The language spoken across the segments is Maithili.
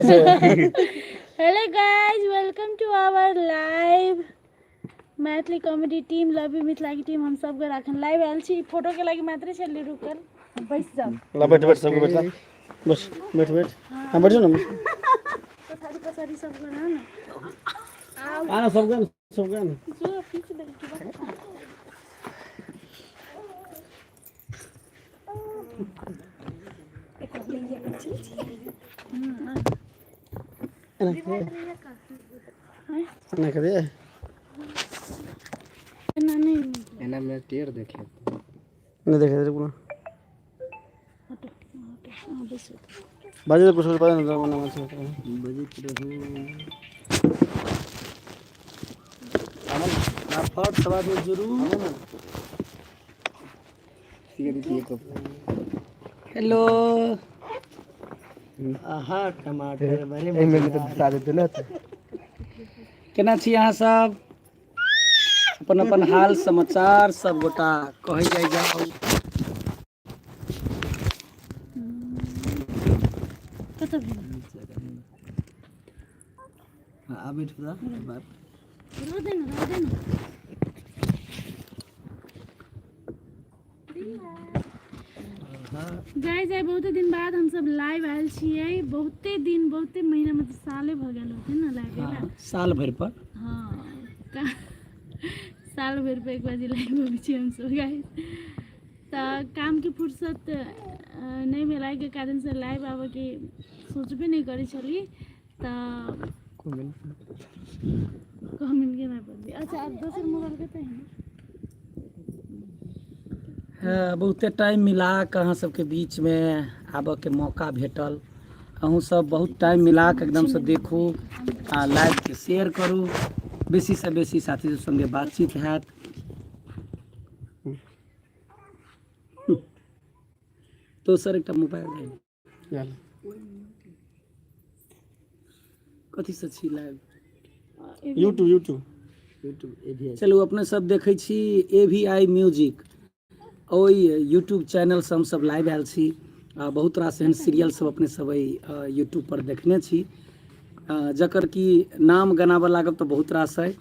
Hello guys, welcome to our live Maithili comedy team, love you Mithila के टीम। हम सब गोरा अखन लाइव आयल छी, फोटो के लागि मात्रे छली रुकल, बैस जाओ। ला बैठ बैठ, सबके बैठ, बस बैठ बैठ। हाँ, बैठ ना। पछाडि पछाडि सब गोरा न। आ ना, सब गए, सब गए ना। जो पीछे देख के बा। एना के एना के दे। एना नहि। एना में टेढ़ देखे। नहीं देखे रे पूरा। हटो हटो, हाँ बैसो। बाजे तो कुछ पता नहीं ना मानसे। बजैत रहू ना, फट सब आदमी जुड़ू। हेलो। आहा, टमाटर बड़े मजेदार। केना छी अहाँ सब? अपन अपन हाल समाचार सब गोटा कहै जाइ जाउ। कतऽ भेल? हाँ, आ बैठ जा बात। रह दे न, रह दे न। गाइस, आइ बहुते दिन बाद हमसब लाइव आयल छियै, बहुते दिन, बहुते महीना, मतलब साले भऽ गेल होतै ने लाइव एला। हाँ, साल भरि पर। हाँ, साल भरि पर एक बार लाइव अबै छियै हमसब गाइस। तऽ कामके फुर्सत नहि भेलाके कारणसँ लाइव आबऽके सोचबे नहि करै छली। तऽ कमेंट केना पढ़बै? अच्छा, आब दोसर मोबाइल कतऽ है? हाँ, बहुते टाइम मिला कऽ अहाँ सबके बीचमे आबऽके मौका भेटल। अहूँ सब बहुत टाइम मिला कऽ एकदमसँ देखू आ लाइवके शेयर करू, बेसीसँ बेसी साथी सब सङ्गे बातचीत हैत। दोसर एकटा मोबाइल है, कथीसँ छी लाइव? YouTube, YouTube. यूट्यूब। चलू, अपने सब देखै छी ए वी I music, ओहि यूट्यूब चैनलसँ हमसब लाइव आयल छी। आ बहुत रास एहन सीरियल सब अपने सब एहि यूट्यूब पर देखने छी, जकर कि नाम गनाबऽ लागब तऽ बहुत रास अइ।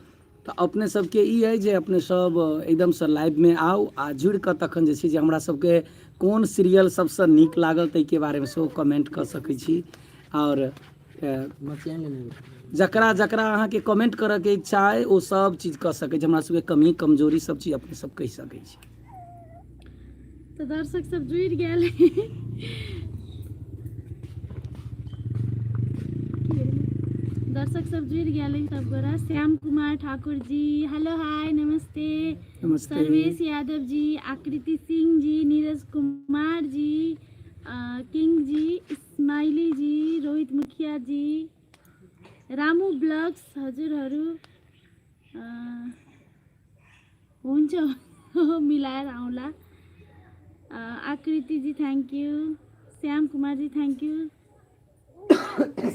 तऽ अपने सबके ई अइ जे अपने सब एकदमसँ लाइवमे आउ आ जुड़ि कऽ तखन जे छै जे हमरा सबके कोन सीरियल सबसँ नीक लागल ताहिके बारेमे सेहो कमेंट कऽ सकै छी। आओर जकरा जकरा अहाँके कमेंट करऽके इच्छा अइ, ओ सब चीज कऽ सकै छी। हमरा सबके कमी कमजोरी सब चीज अपने सब कहि सकै छी। तऽ दर्शक सब जुड़ि गेल, दर्शक सब जुड़ि गेल सब गोरा। श्याम कुमार ठाकुर जी, हेलो, हाय, नमस्ते। नमस्ते। सर्वेश यादव जी, आकृति सिंह जी, नीरज कुमार जी, किंग जी, इस्माइली जी, रोहित मुखिया जी, रामू ब्लग्स हजुरहरू, हुन्छ, मिलाएर आउँला। आकृति जी thank you, Shyam Kumar ji thank you,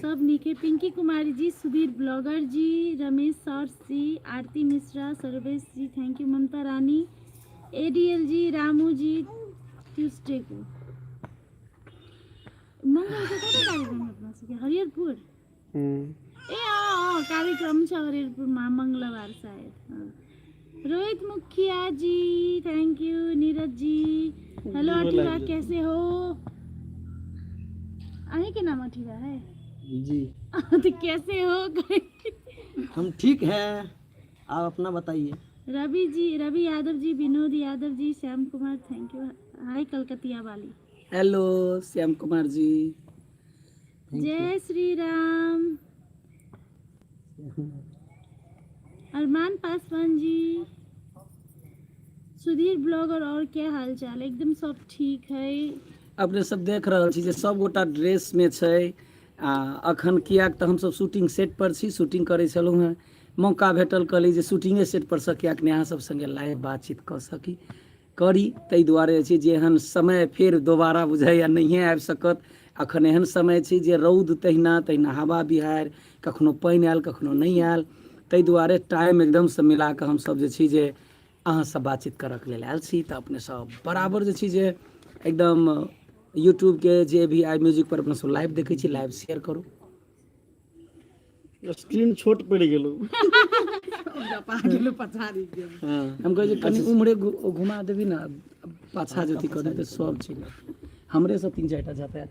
सब निके। Pinky Kumari ji, Sudhir blogger ji, Ramesh sir ji, Aarti Mishra, Sarvesh ji thank you, Mamta Rani, ADL ji, Ramu ji. Tuesday को, मङ्गलको कता कार्यक्रम अपना सबके? हरिहरपुर। ए अँ अँ कार्यक्रम छ हरिहरपुरमा मङ्गलबार सायद। अँ। रोहित मुखिया जी thank you, Neeraj ji hello. अठीरा कैसे हो? अहीं के नाम अठीरा है? जी। तो कैसे हो? हम ठीक हैं, आप अपना बताइए। रवि जी, रवि यादव जी, विनोद यादव जी, श्याम कुमार thank you, हाय कलकतिया वाली। हेलो श्याम कुमार जी। जय श्री राम। अरमान पासवान जी, सुधीर ब्लॉगर, और क्या हाल चाल? एकदम सब ठीक है। अपने सब देख रहल छी जे सब गोटा ड्रेस में छै। आ अखन किएक तऽ हमसब शूटिंग सेट पर छी, शूटिंग करै छलहुँ हेँ, मौका भेटल, कहली जे शूटिंगे सेट पर सँ किएक नहि अहाँ सब संगे लाइव बातचीत कऽ सकी करी। ताहि दुआरे जे छै जे एहन समय फेर दोबारा बुझाइए नहिए आबि सकत। अखन एहन समय छै जे रौद तहिना तहिना हवा बिहाड़ि, कखनो पानि आयल, कखनो नहि आयल, ताहि दुआरे टाइम एकदमसँ मिला कऽ हमसब जे छी जे अहाँसँ बातचीत करऽके लेल आयल छी। तऽ अपने सब बराबर जे छी जे एकदम यूट्यूबके जे भी आइ म्यूजिक पर अपना सब लाइव देखै छी, लाइव शेयर करू। स्क्रीन छोट पड़ि गेलो। हाँ। हम कहै छै कनि उम्हरे घुमा देबी ने, पाछा जे अथी कऽ देबै तऽ सब चलि आयत। हमरे से तीन चारिटा जतायत।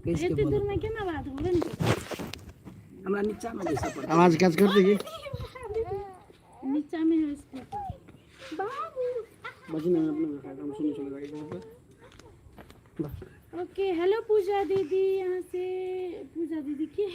एते दूर में केना बात होबे ने? हमरा नीचा मे बैसऽ पड़तै। आवाज काज करते की? नीचा में है स्पीकर बाबू। बची ना अपने हम सुनै सुनै लागे। ओके, हेलो पूजा दीदी, यहाँ से पूजा दीदी के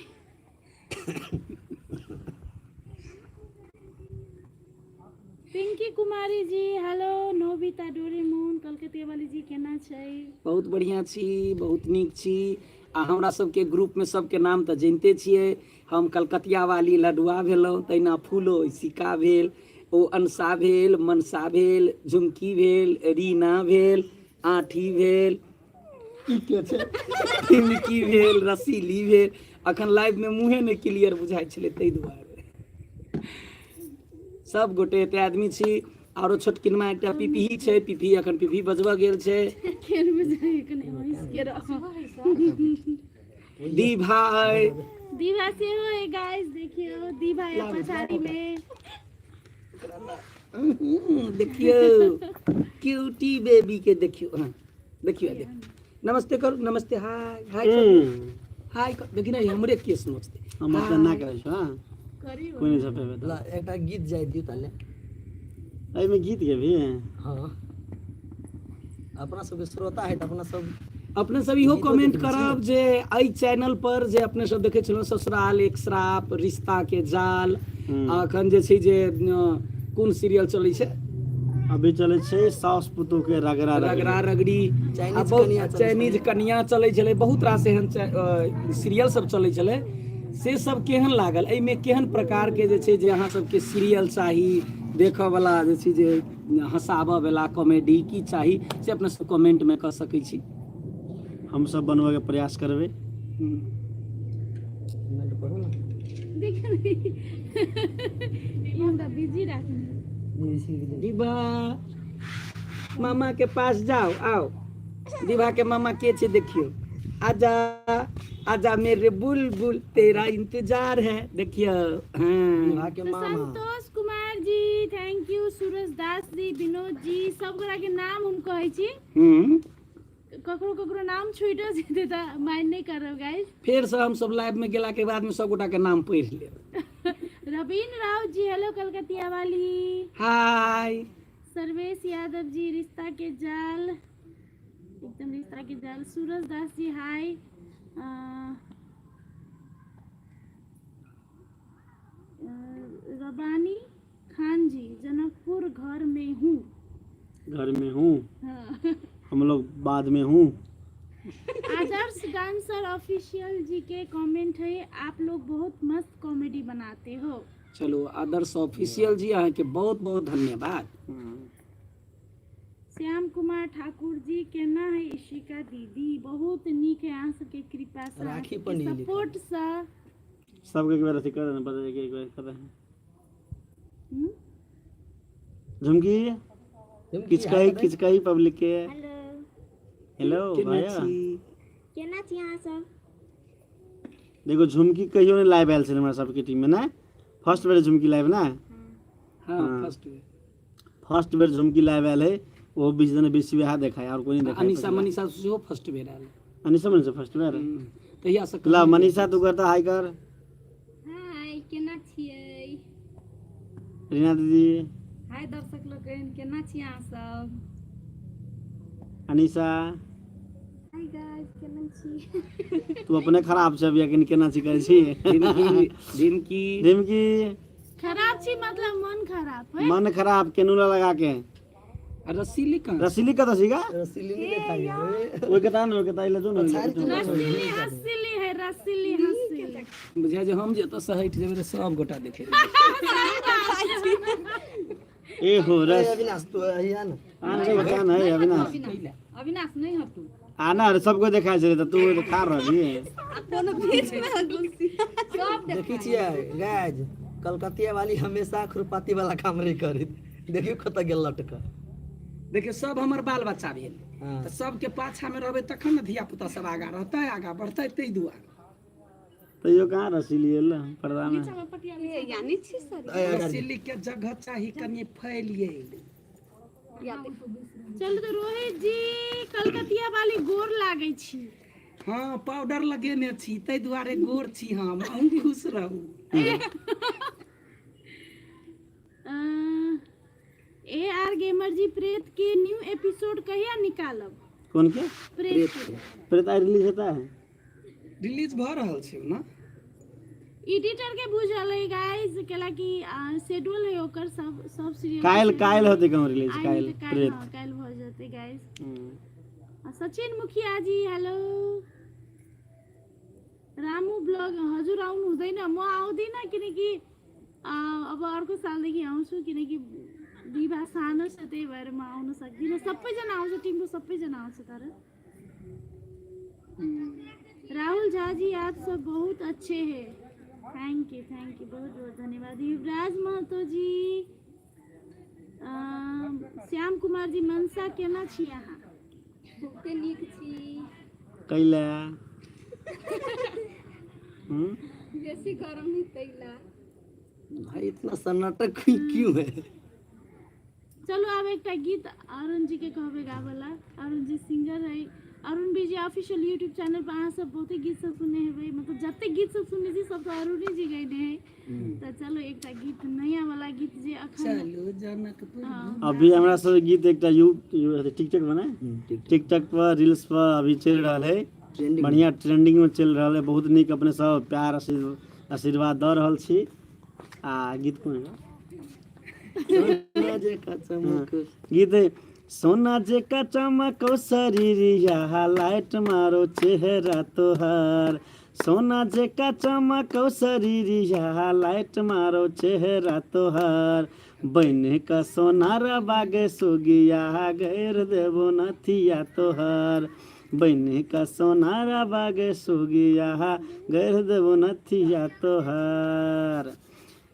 पिंकी कुमारी जी, हेलो नोबिता डोरेमोन कलकतिया वाली जी, केना छै? बहुत बढ़िआँ छी, बहुत नीक छी। आ हमरा सबके ग्रुपमे सबके नाम तऽ जनिते छियै। हम कलकतिया वाली लडुआ भेलहुँ, तहिना फूलो सिका भेल, ओ अनसा भेल, मनसा भेल, झुमकी भेल, रीना भेल, आँठी भेल, ई के छै, टिमकी भेल, रसीली भेल। अखन लाइवमे मुँहे नहि क्लियर बुझाइ छलै, ताहि दुआरे। सब गोटे एते आदमी छी। आरो छोटकिनमा एकटा पिपही छै, पिपही अखन पिपही बजबऽ गेल छै। खेल बुझाइ कने हँसि के रह। दीभा अइ। दीभा सेहो है गाइस, देखियौ दीभा है पछाड़ी में। देखियौ क्यूटी बेबी के, देखियौ। हाँ, देखियौ, देखियौ, नमस्ते करू, नमस्ते, हाय हाय करू, हाय करू। देखी ने, हमरे केस नोचते। हम अपना ना करै छौ। हाँ। करियौ। कोइ नहि झपेबै तऽ। ल, एकटा गीत जाय दियौ ताले। एहिमे गीत गेबही? हँ, अपना सबके श्रोता है तऽ अपना सब अपने सब इहो गीतो कमेंट देखै छी। करब जे एहि चैनल पर जे अपने सब देखै छलहुँ ससुराल एक श्राप, रिश्ता के जाल, आ एखन जे छै जे कोन सीरियल चलै छै? अभी चलै छै साउस पुतोह के रगड़ा रगड़ी। रगड़ा रगड़ी। चाइनीज आ बहुत कनिया चलै। चाइनीज कनिया चलै छलै। बहुत रास एहन सीरियल सब चलै छलै, से सब केहन लागल? एहिमे केहन प्रकार के जे छै जे अहाँ सबके सीरियल चाही देखऽ वाला, जे छै जे हँसाबऽ वाला कॉमेडी की चाही, से अपने सब कमेंट मे कऽ सकै छी। हम सब बनबऽ के प्रयास करबै। कमेंट पढ़ू ने। देखियौ ने, ई हमरा बिजी राखने। दिभा मामा के पास जाओ, आओ। दिभा के मामा के छै? देखियो, आजा आजा मेरे बुलबुल, तेरा इंतजार है। देखियो, हाँ। विवाह के तो मामा। Santosh Kumar ji thank you, Suraj Das ji, Vinod जी, सब गोटा के नाम हम कहै छी। ककरो ककरो नाम छुटि जेतै तऽ माइंड नहि करब गाइस। फेर से हम सब लाइव में गेला के बाद में सब गोटा के नाम पढ़ि लेब। रवीन राउत जी, हेलो कलकतिया वाली। हाय। सर्वेश यादव जी, रिश्ता के जाल, एकदम रिश्ता के जाल। सूरज दास जी हाय। रबानी खान जी, जनकपुर घर में हूँ। घर में हूँ। हाँ। हम लोग बाद में हूँ। आदर्श डांसर ऑफिशियल जी के कमेंट है, आप लोग बहुत मस्त कॉमेडी बनाते हो। चलो आदर्श ऑफिशियल जी, अहाँके बहुत बहुत धन्यवाद। श्याम कुमार ठाकुर जी, केना है इशिका दीदी? बहुत नीक है, अहाँ सबके कृपा से। राखी पर नहीं लिखल। सपोर्ट से। सबके एक बार अथी कर देना, बता एक बार कर रहे। झुमकी। झुमकी, किछु कही, किछु कही पब्लिक के। हेलो। हेलो। केना भैया। छी? केना छी अहाँ सब? देखो, झुमकी कहियो नहि लाइव आयल छलै हमरा सबके टीम में ने। फर्स्ट बेर झुमकी लाइव ने? हाँ। हाँ। फर्स्ट। फर्स्ट बेर झुमकी लाइव आयल है। ओहो 20 दिन बेसी वएह देखाय और कोई नहीं देखाय। अनिशा मनीषा सेहो फर्स्ट बेर आयल। अनिशा मनीषा फर्स्ट बेर। तहिया से। ला मनीषा, तू करता हाई कर। हाय, केना छियै? रीना दीदी। हाय दर्शक लोकनि, केना छी अहाँ सब? अनिशा। हाय गाइस, केना छी? तू अपने खराब छै अभी, अखन केना छी करै छी? झिमकी, झिमकी। झिमकी। खराब छी मतलब मन खराब है। मन खराब केनुला लगा के। आ रसीली कहाँ? रसीली कतऽ छी गा? रसीली नहीं देखाई रे। ओहि के तान, ओहि के तान जो ने। रसीली हसीली है, रसीली हसीली। बुझाय जे हम जे एतऽ से हटि जेबै तऽ सब गोटा देखे। ए हो रस। अविनाश, तू अहिया न। आन के बता है अविनाश। अविनाश नहीं हटू। आना रे, सबको देखाय छै तऽ तू खा रहली। सब। देखी छियै गाइज, कलकतिया वाली हमेशा खुरपाती वाला काम नहीं करी। देखियो कतऽ गेल लटक। देखियौ, सब हमर बाल बच्चा भेल। हाँ। तऽ सबके पाछा मे रहबै तखन ने धिया पुता सब आगा रहतै, आगा बढ़तै, ताहि दुआरे। तैयो कहाँ रसीली एल पर्दा में यानी छी सर रसीली के जगह चाही कनि फैलिए। चलू तऽ रोहित जी, कलकतिया वाली गोर लागै छी। हँ, पाउडर लगेने छी ताहि दुआरे गोर छी हम। अहूँ खुश रहू। ए आर गेमर जी, प्रेत के न्यू एपिसोड कहिया निकालब? कौन के? प्रेत के। प्रेत आई रिलीज होता है। रिलीज भऽ रहल छै ने। एडिटर के बुझल है गाइस, केला कि शेड्यूल है ओकर सब सब सीरियल। काल्हि काल्हि होतै कहूँ रिलीज। आइ काल्हि। नहि तऽ काल्हि। प्रेत। हँ, काल्हि भऽ जेतै गाइस। हम्म। सचिन मुखिया जी हेलो। रामु ब्लग, हजुर आउनु हुँदैन? म आउँदिनँ, किनकि अब अर्को सालदेखि आउँछु, किनकि विवाह सानो छ, त्यही भएर म आउन सक्दिनँ। सबैजना आउँछ, टिमको सबैजना आउँछ। तर राहुल झा जी, आप सब बहुत अच्छे हैं। Thank you, thank you, बहुत बहुत धन्यवाद। युवराज महतो जी, श्याम कुमार जी, मनसा केना छी अहाँ? बहुते नीक छी। कैला हम्म? बेसी गरम नहीं तैला। भाई, इतना सन्नाटा क्यों क्यों है? चलू, आब एकटा गीत अरुण जी के कहबै गाबऽ ला। अरुण जी सिंगर है। अरुण बीजी ऑफिशियल यूट्यूब चैनल पर अहाँ सब बहुते गीत सब सुनने हेबै, मतलब जते गीत सब सुनने छी, सब तऽ अरुणे जी गयने है। तऽ चलू, एकटा गीत, नया वाला गीत जे अखन चलू जनकपुर। हँ। अभी हमरा सब गीत एकटा यू टिकटॉक बना ठीक। टिकटॉक पर, रील्स पर अभी चलि रहल है। ट्रेंडिंग। बढ़िया ट्रेंडिंग में चलि रहल है। बहुत नीक अपने सब प्यार आशीर्वाद दऽ रहल छी। आ गीत कोन है? सोना जेका चमक। गीत है, सोना जेका चमको शरीरिया, लाइट मारो चेहरा तोहर। सोना जेका चमको शरीरिया, लाइट मारो चेहरा तोहर। बन का सोनारा बागे सुगिया, गैर देबो नथिया तोहर। बन का सोनारा बागे सुगिया, गैर देबो नथिया तोहर।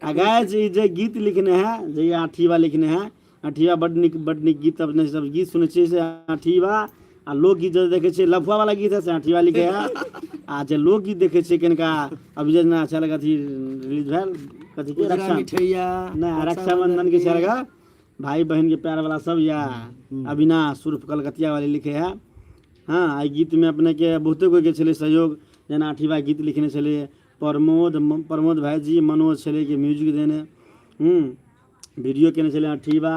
आ गाइस, ई जे गीत लिखने है, जे ई आठीवा लिखने है, आठीवा बड नीक, बड नीक गीत। अपने सब गीत सुनै छियै से आठीवा। आ लोकगीत जे देखै छियै, लफुआ वाला गीत है से आठीवा लिखे है। आ जे लोकगीत देखै छियै कनिका, अभी जेना अच्छा लगा अथी रिलीज भेल, कथी के? उजरा रक्षा मिठैया। नहि, रक्षाबंधन के छै लगा, भाई बहन के प्यार वाला सब, या अविनाश उर्फ कलकतिया वाले लिखे है। हाँ, एहि गीतमे अपने के बहुते कोइ के छलै सहयोग, जेना आठीवा गीत लिखने छलै, प्रमोद प्रमोद भाईजी, मनोज छलै के म्यूजिक देने, वीडियो केने छलै अठीबा,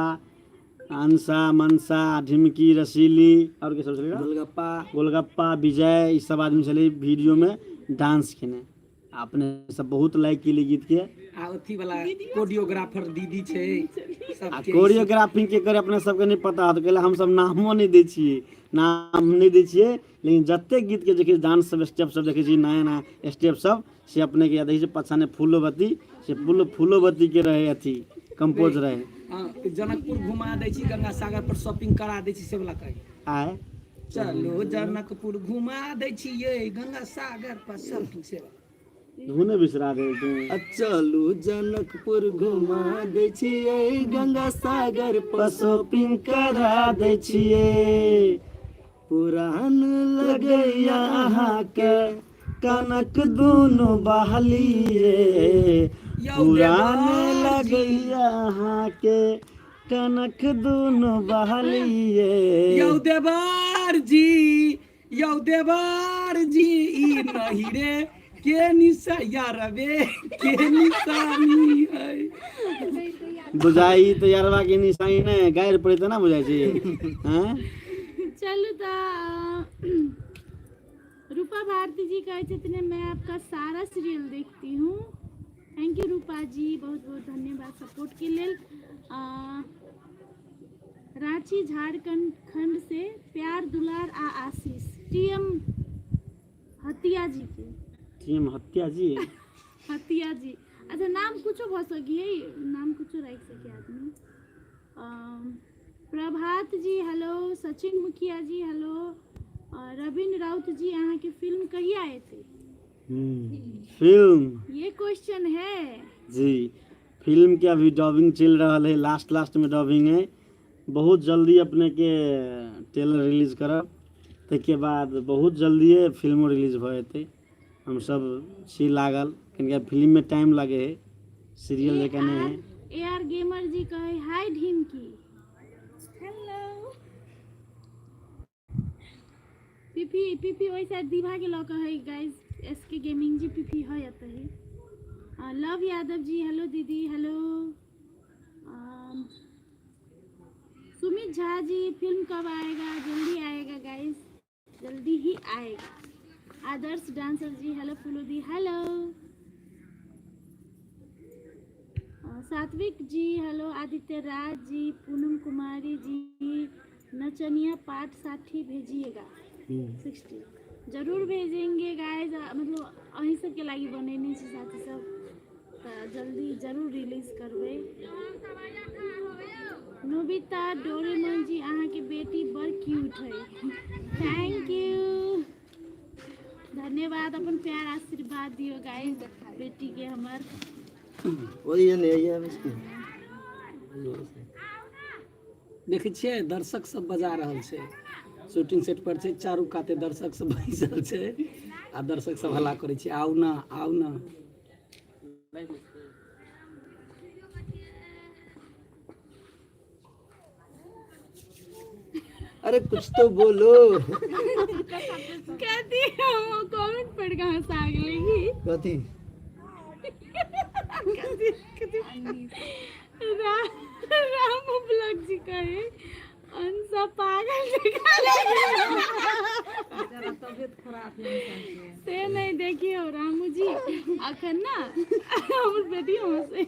अंशा, मनसा, ढिमकी, रसीली आओर के सब छलै? गोलगप्पा। गोलगप्पा, विजय, ई सब आदमी छलै वीडियोमे डांस केने। आ अपने सब बहुत लाइक केली गीत के। आ अथी वाला कोरियोग्राफर दीदी छै। आ सबके कोरियोग्राफी के करे अपने सबके नहि पता होत, कैला हमसब नामो नहि दै छियै, नाम नहि दै छियै। लेकिन जते गीत के देखै डांस सब, स्टेप सब देखै छी, नया नया स्टेप सब, से अपने के देखै छी। पाछा फूलोबती से फूलोबती के रहे, अथी कंपोज रहे। हाँ, जनकपुर घुमा दै छी, गंगा सागर पर शॉपिंग करा दै छी, से वाला कही। आय। चलो जनकपुर घुमा दै छियै, गंगा सागर पर शॉपिंग, से वाला। धुने बिसरा दे तू। आ चलू जनकपुर घुमा दै छियै, गंगा सागर पर शॉपिंग करा दै छियै। पुरान लगैया अहाँके कनक दुनू बहलिए। यौ पुरान देवर जी। लगैया अहाँके कनक दुनू बहलिए। यौ देवर जी, यौ देवर जी, ई नहीं रे के निशा यारबे के निशानी है। बुझाई तऽ यारबा के निशानी नहि, गारि पड़े तऽ ना बुझाइ छै, हैं? चलू तऽ रूपा भारती जी कहै छथिन, मैं आपका सारा सीरियल देखती हूँ। Thank you रूपा जी, बहुत बहुत धन्यवाद सपोर्ट के लेल। रांची झारखंड खंड से प्यार, दुलार आ आशीष टीएम हतिया जी के। टीएम हत्या जी। हतिया जी, अच्छा, नाम कुछो भऽ सकी, नाम कुछो राखि सकी आदमी। प्रभात जी हेलो, सचिन मुखिया जी हेलो, रविन्द्र राउत जी, अहाँके फिल्म कहिया एतै? फिल्म? ये क्वेश्चन है। जी, फिल्म के अभी डबिंग चलि रहल है, लास्ट लास्ट में डबिंग है। बहुत जल्दी अपने के ट्रेलर रिलीज करब, ताहिके बाद बहुत जल्दिए फिल्मो रिलीज भऽ जेतै। हमसब छी लागल कनिका फिल्ममे टाइम लगै हइ सीरियल जकाँ नहि हइ। ए आर गेमर जी कहे हाय ढिमकी। हेलो। पीपी पीपी ओहि साइड दीभा के लऽ कऽ है गाइस। एस के गेमिंग जी पीपी है एतऽ ही। लव यादव जी हेलो दीदी हेलो। सुमित झा जी फिल्म कब आएगा? जल्दी आएगा गाइस, जल्दी ही आएगा। आदर्श डांसर जी हेलो फुलो दी हेलो। सात्विक जी हेलो। आदित्य राज जी, पूनम कुमारी जी, नचनिया पार्ट 60 भेजिएगा। 60 जरूर भेजेंगे गाइस। मतलब अहीं सबके लागि बनेने छी साथी सब, तऽ जल्दी जरूर रिलीज करबै। नोबिता डोरेमोन जी अहाँके बेटी बड़ क्यूट है। Thank you, धन्यवाद। अपन प्यार आशीर्वाद दियौ गाइस बेटी के हमर। ओहि ने ये इसकी। देखै छियै दर्शक सब बजा रहल छै, शूटिंग सेट पर छै, चारू काते दर्शक सब बैसल छै आ दर्शक सब हल्ला करै छै आउ ना आउ ना। अरे कुछ तो बोलो। कथी हम कमेंट पढ़ के हंसा गेलै की कथी? कथी कथी राम ब्लॉग जी कहे अंसा पागल जकाँ जरा तबियत खराब है इंसान के। से नहीं। देखियौ रामू जी अखन ना हमर बेटी हंसे,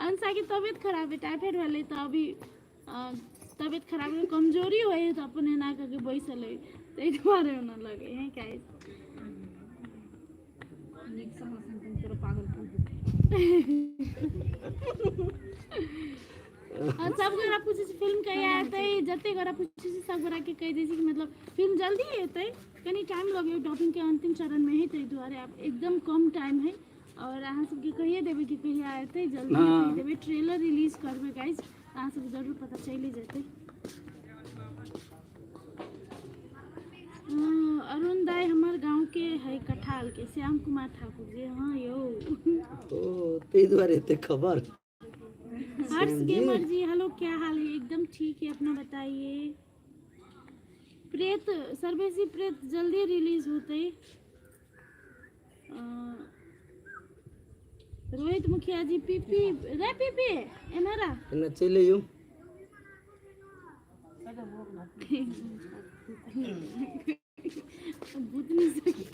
अंसा के तबियत खराब है, टाइफाइड भेलै तऽ अभी तबियत खराब है, कमजोरी होइ है तऽ अपन एना कऽ के बैसल है, ताहि दुआरे ओना लगे है गाइस। नीक से हंसन तुम तोरा पागल पूछ। आ, सब गोरा पूछै छै फिल्म कहिया एतै। जते गोरा पूछै छै सब गोरा के कहि दै छै कि मतलब फिल्म जल्दी एतै, कनि टाइम लगै, डबिंग के अंतिम चरण में है, ताहि दुआरे आब एकदम कम टाइम है। और अहाँ सबके कहिए देबै कि कहिया एतै, जल्दी कहि देबै। ट्रेलर रिलीज करबै गाइस, अहाँ सबके जरूर पता चलि जेतै। अरुण दाई हमर गाँव के है कठाल के, श्याम कुमार ठाकुर जी। हाँ यौ। ओ ताहि दुआरे एते खबर। हर्ष श्याम जी। गेमर जी हेलो, क्या हाल है? एकदम ठीक है, अपना बताइए। प्रेत सर्वेसी प्रेत जल्दी रिलीज होते। रोहित मुखिया जी पीपी रे पीपी एम्हर आ। एना चलि अइयौ। भूतनी सखी।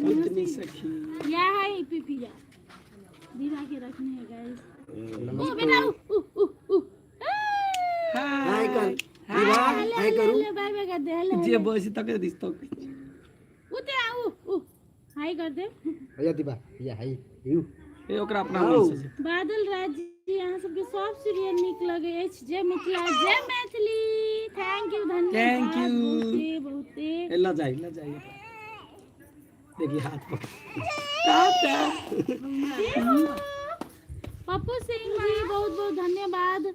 भूतनी सखी या है पीपी या दीवा के रखने है गाइस। ओ नमस्ते। बेटा उ उ उ उ हाय कर दीवा, हेलो हाय करू। हेलो बाय बाय कर दे। हेलो जे हेलो बजै तकरे दिस तकै। उते आ उ उ हाय कर दे। भैया दीवा भैया हाय यू। ए ओकरा अपना आउ। मन से जेतै। बादल राज जी अहाँ सबके सब सीरियल नीक लगे अछि, जय मिथिला जय मैथिली। Thank you, धन्यवाद। Thank you. बहुते बहुते। ए ल जाइ ल जाइ, देखी हाथ पकड़। टाटा। पप्पू सिंह जी बहुत बहुत धन्यवाद।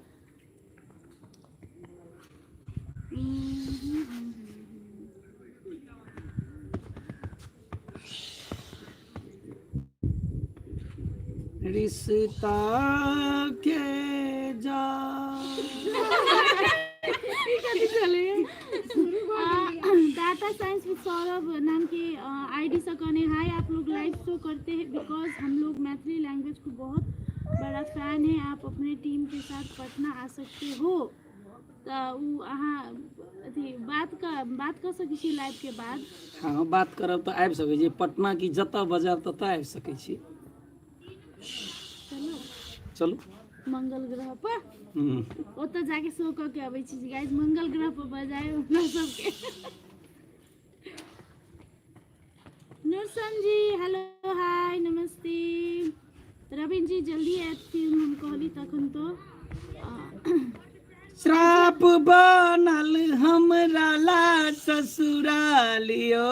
रिश्ता के जा कथी चले। डाटा साइंस विद सौरभ नाम के आईडी से कहने हाय, आप लोग लाइव शो करते हैं because हम लोग मैथिली लैंग्वेज को बहुत बड़ा फैन है, आप अपने टीम के साथ पटना आ सकते हो। तऽ उ अहाँ अथी बात कऽ सकै छी लाइव के बाद। हँ बात करब तऽ आबि सकै छी पटना की, जतऽ बजायब ततऽ आबि सकै छी। चलू। चलू मंगल ग्रह पर। हम्म। ओतऽ जाके शो कऽ के अबै छी गाइस, मंगल ग्रह पर बजाय हमरा सबके। नुरसन जी हेलो हाय नमस्ते। रविन जी जल्दी आयत फिल्म, हम कहली तखन तो श्राप बनल हमरा ला ससुरालियो।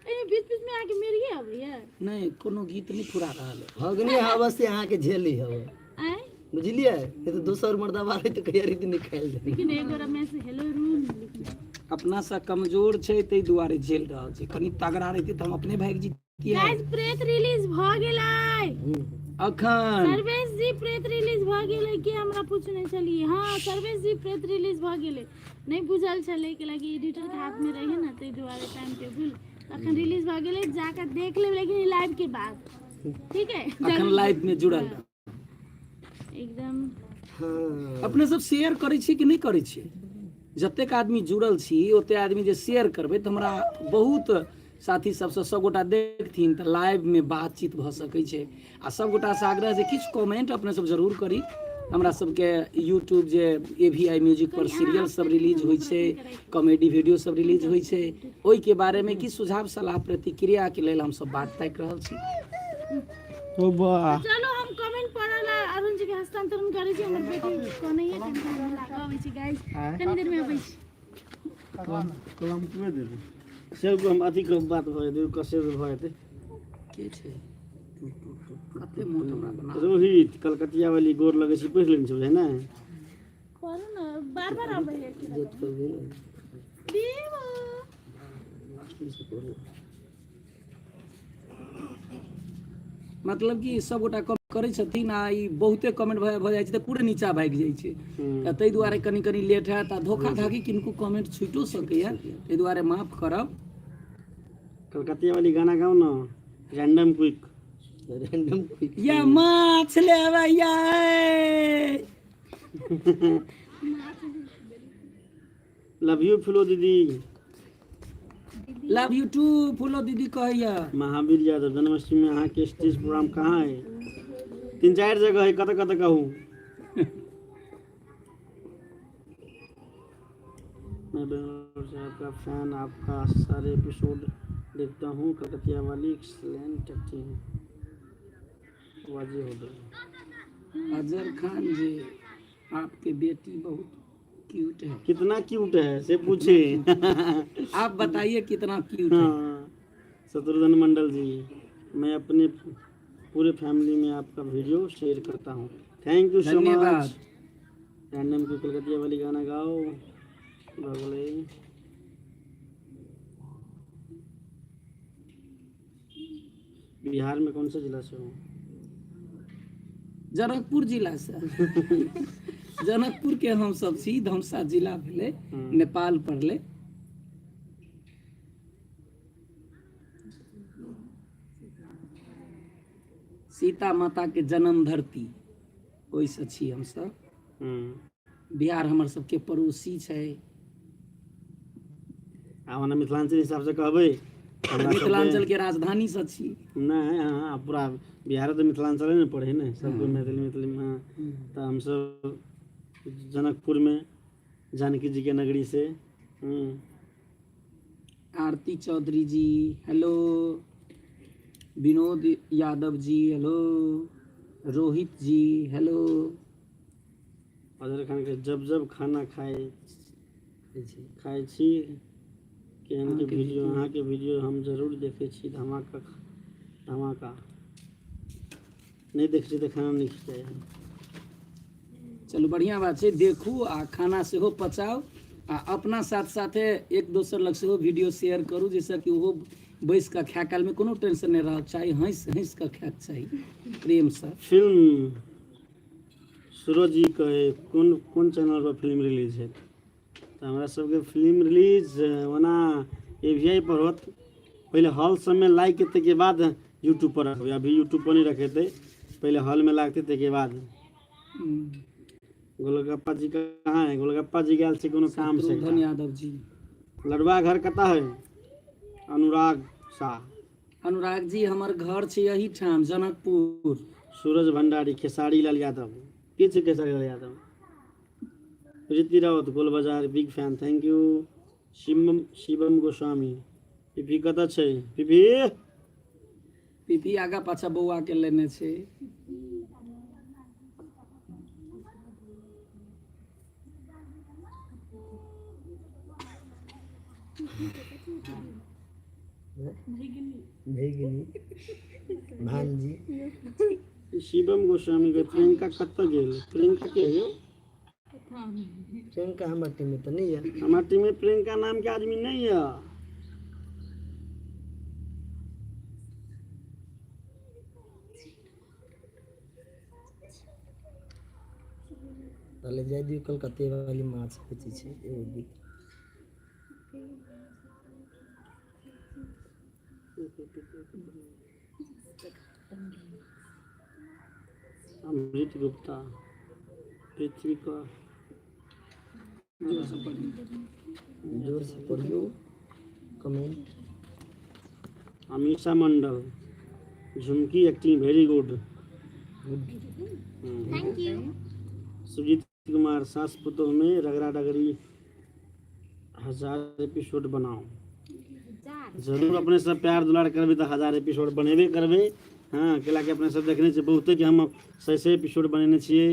ए बीच बीच में आके मिर्गी अबैया। नहि कोनो गीत नहि फुरा रहल है। भगनी हवा से अहाँके झेली हवा। आँय बुझलियै, नहीं तऽ दोसर मर्दबा रहै तऽ कहिया रीति निकालि दे। लेकिन एक गोरा मैसेज हेलो रूम लिखने। अपना सँ कमजोर छै ताहि दुआरे झेल रहल छै। कनि तगड़ा रहितै तऽ हम अपने भागि जैतियै। गाइस प्रेत रिलीज भ गेलै। अखन सर्वेश जी प्रेत रिलीज भ गेलै कि हमरा पूछने छलियै। हाँ सर्वेश जी प्रेत रिलीज भ गेलै, नहि बुझल छलै कि एडिटर के हाथ में रहे ना, ताहि दुआरे टाइम टेबुल। अखन रिलीज भ गेलै, जाकर देख लेब, लेकिन लाइव के बाद, ठीक है? अखन लाइव में जुड़ल रहू। एकदम। हाँ। अपने सब शेयर करै छियै कि नहि करै छियै? जतेक आदमी जुड़ल छी ओते आदमी जे शेयर करबै तऽ हमरा बहुत साथी सबसँ सबगोटा देखथिन तऽ लाइवमे बातचीत भऽ सकै छै। आ सबगोटासँ आग्रह जे किछु कमेंट अपने सब जरूर करी। हमरा सबके यूट्यूब जे ए वी I music पर सीरियल सब रिलीज होइ छै, कॉमेडी वीडियो सब रिलीज होइ छै, ओहिके बारेमे किछु सुझाव सलाह प्रतिक्रियाके लेल हमसब बात ताकि रहल छी। ओ वाह। चलो हम कमेंट पढ़ल आ अरुण जी के हस्तांतरण करै छी। हमर बेटी कनैया, कनि देर में लागऽ अबै छी गाइस, कनि देर में अबै छी। कलम कुए देबै से हम अथी के बात भऽ जेतै, कसे भऽ जेतै। के छै कते मोट हमरा बना। रोहित कलकतिया वाली गोर लगै छै, पढ़ि लेने छै बुझाइ ने। पढ़ू ने, बार बार अबै है। देवा। मतलब कि सबगोटा कमेंट करै छथिन आ ई बहुते कमेंट भऽ जाइ छै तऽ पूरे नीचा भागि जाइ छै, तऽ ताहि दुआरे कनि कनि लेट हैत आ धोखाधाकी किनको कमेंट छुटियो सकैए, ताहि दुआरे माफ करब। कलकतिया वाली गाना गाओ ना, रैंडम क्विक। Random quick. या माछ लेबै या। लव you फुलो दीदी। लव यू टू फूलो दीदी कहैया। महावीर यादव, जन्माष्टमी में अहाँ के स्टेज प्रोग्राम कहाँ है? तीन चार जगह है, कत कत कहूँ? मैं बेंगलोर से आपका फैन, आपका सारे एपिसोड देखता हूँ। कलकतिया वाली एक्सलेंट एक्टिंग, वाजी हो गई। अजहर खान जी, आपके बेटी बहुत क्यूट है। कितना क्यूट है से पूछे। आप बताइए कितना क्यूट है। हाँ, शत्रुघ्न मंडल जी, मैं अपने पूरे फैमिली में आपका वीडियो शेयर करता हूँ, thank you so धन्यवाद। मच। रैंडम की कलकतिया वाली गाना गाओ बगले। बिहार में कौन सा जिला से हो? जनकपुर जिला से, जनकपुर के हम सब छी, धमसा जिला भेलै, नेपाल पड़लै। सीता माता के जन्म धरती, ओहिसँ छी हमसब। बिहार हमर सबके पड़ोसी छै। आ ओना मिथिलांचल हिसाबसँ कहबै हमरा सबके- मिथिलांचल के राजधानी सँ छी। नहि, हाँ, पूरा बिहार तऽ मिथिलांचले ने पढ़े ने सबके, मैथिली मैथिली में। हाँ, तऽ हमसब जनकपुरमे जानकी जी के नगरी से। आरती चौधरी जी हेलो, विनोद यादव जी हेलो, रोहित जी हेलो। अजहर खान के जब जब खाना खाए खाइ छी केहन के वीडियो, अहाँके वीडियो हम जरूर देखै छी। धमाका धमाका नहि देखै छी तऽ खाना नहि खिचाइ। चलू बढ़िआँ बात छै, देखू आ खाना सेहो पचाउ आ अपना साथ साथे एक दोसर लग सेहो वीडियो शेयर करू, जाहिसँ कि ओहो बैस कऽ खाय कालमे कोनो टेंशन नहि रहक चाही, हँसि हँसि कऽ खायके चाही प्रेमसँ। फिल्म सूरज जी कहे कोन कोन चैनल पर फिल्म रिलीज है? तऽ हमरा सबके फिल्म रिलीज ओना ए वी आई पर होत, पहिले हॉल सबमे लागि के ताहिके बाद यूट्यूब पर रखबै। अभी यूट्यूब पर नहि रखेतै, पहिले हॉलमे लागतै ताहिके बाद। गोलगप्पा जी कहाँ है? गोलगप्पा जी गेल छै कोनो काम से। शत्रुघ्न यादव जी। लड़ुआ घर कतऽ है? अनुराग शाह। अनुराग जी, हमर घर छै एहिठाम जनकपुर। सूरज भंडारी, खेसारी लाल यादव के छै? Khesari Lal Yadav, Preeti Rawat, Gol Bazar big fan, thank you. Shivam Shivam Goswami, Pipi कतऽ छै? पीपी पीपी आगा पाछा बौआ के लेने छै। भगिनी भान्जी। शिवम गोस्वामी के प्रियंका कतऽ गेल? प्रियंका के है यौ? प्रियंका हमर टीम में तऽ नहीं है। हमार टीम में प्रियंका नाम के आदमी नहीं है। पहले जाय दियौ, कलकत्ते वाली माछ बेचै छै एगो गीत। अमृत गुप्ता पृथ्वी का। जोर से पढ़ियो comment. Amisha Mandal, Jhumki acting very good. Thank you. Sujit Kumar, सास पुतोह में रगड़ा रगड़ी 1000 एपिसोड बनाओ। जरूर, अपने सब प्यार दुलार करबै तऽ 1000 एपिसोड बनेबे करबै। हँ, कैला कि अपने सब देखने छियै बहुते कि हम सौ सौ एपिसोड बनेने छियै।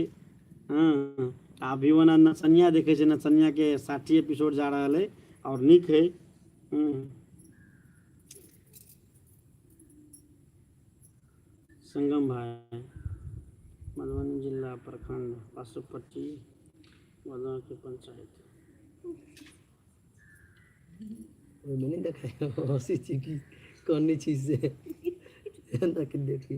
हँ, आ अभी ओना नचनिया देखै छै, नचनिया के 60 एपिसोड जा रहल है और नीक है। संगम भाई, मधुबनी जिला, प्रखंड पाशुपट्टी, के पंचायत। ओहिमे नहि देखाइ, हँसी छी की कहने छी से एना के देखी।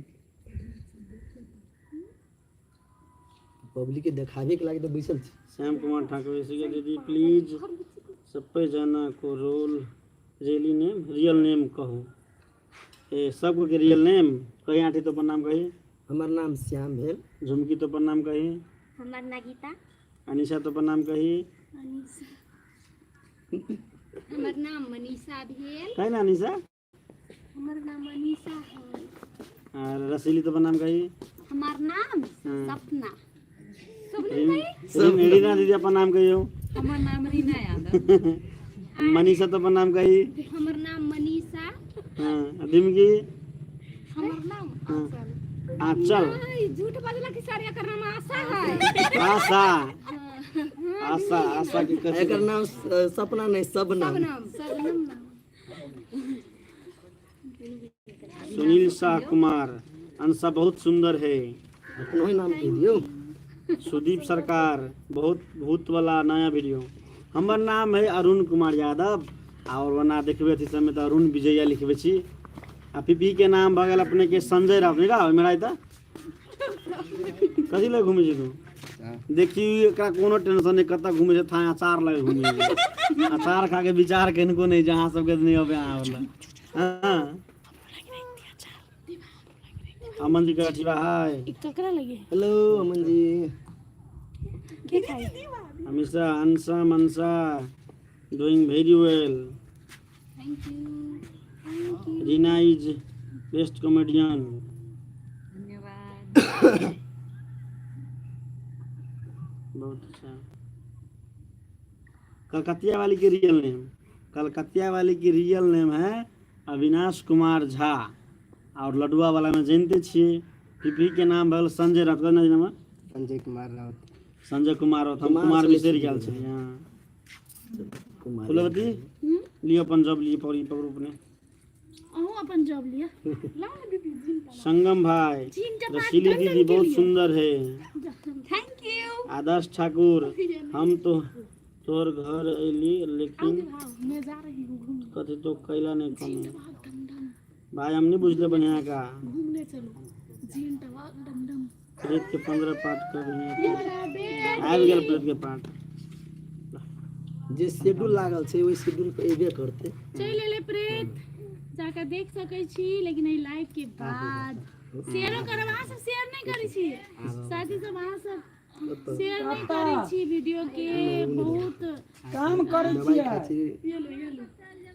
पब्लिक के देखाबे के लागे तऽ बैसल छी। श्याम कुमार ठाकुर के, दीदी प्लीज सबै जना को रोल रियली नेम, रियल नेम कहू। ए सबके रियल नेम कही। आठी तो अपन नाम कही। हमर नाम श्याम भेल। झुमकी तो अपन नाम कही। हमर नगिता। अनिशा तो अपन नाम कही। हमर नाम मनीषा भेल। कही ना अनिशा। हमर नाम मनीषा है। और रसीली तो अपन नाम कही। हमर नाम सपना। रीना दीदी अपन नाम कहियो। हमर नाम रीना यादव। मनीषा तो अपन नाम कही। हमर नाम मनीषा। हाँ, डिमकी। हमर नाम आंचल। झूठ बजला कि सर, एकर नाम आशा है। आशा, आशा, आशा के कथी? एकर नाम सपना नहीं, सब नाम। सबनम नाम। सुनील शाह कुमार, अंशा बहुत सुंदर है। अपनो ही नाम कहि दियौ। सुदीप सरकार, बहुत भूत वाला नया वीडियो। हमर नाम है अरुण कुमार यादव और ओना देखबै अथी सबमे तऽ अरुण विजया लिखबै छी। आ पीपी के नाम भऽ गेल अपने के संजय राव। नहीं राव मेरा तऽ कथी लए घुमै छी तू? देखी, एकरा कोनो टेंशन नहि, कतऽ घुमै छै। था अचार लगे घुमै छै, अचार खा के विचार कनिको नहि जे अहाँ सबके नहि अबै अहाँ वाला। हाँ, अमन जी के अथी हाय। ई ककरा लगे? हेलो अमन जी। के खाई? अमीषा, अंशा, मनसा doing very well. Thank you. Reena is best comedian. धन्यवाद। बहुत अच्छा। कलकतिया वाली की रियल नेम? कलकतिया वाली की रियल नेम है अविनाश कुमार झा। और लडुआ वाला में जानते छियै, पीपी के नाम भेल संजय राउत। कोना नाम? संजय कुमार राउत। संजय कुमार राउत। हम कुमार कुमार छलै। बिसरि गेल छलियै। हाँ। कुमार। फुलवती, लियो अपन जॉब, लियो, पकड़ी, पकड़ू अपने। अहूँ अपन जॉब लिअ। लाओ ना दीदी जिन। संगम भाई, जिन चपाट। रसीली दीदी बहुत सुंदर है। Thank you. आदर्श ठाकुर, हम तो तोहर घर अयली लेकिन मैं जा रही हूँ घूमने। कथी तो कैला नहीं कम। टबाक डम डम। भाई, हम नहीं बुझले बढ़िया का। घूमने चलो, जीन टबाक डम डम। प्रेत के 15 पार्ट कर आबि गेल प्रेत के पार्ट। जे शेड्यूल लागल छै ओहि शेड्यूल पर एबे करतै। चलि एलै प्रेत, जाकऽ देख सकै छी, लेकिन एहि लाइव के बाद शेयरो करब। अहाँ सब शेयर नहि करै छी साथी सब, अहाँ सब शेयर नहि करै छी वीडियो के बहुत। काम करै दवाइ छियै। खाइ छी। ये लो, ये लो,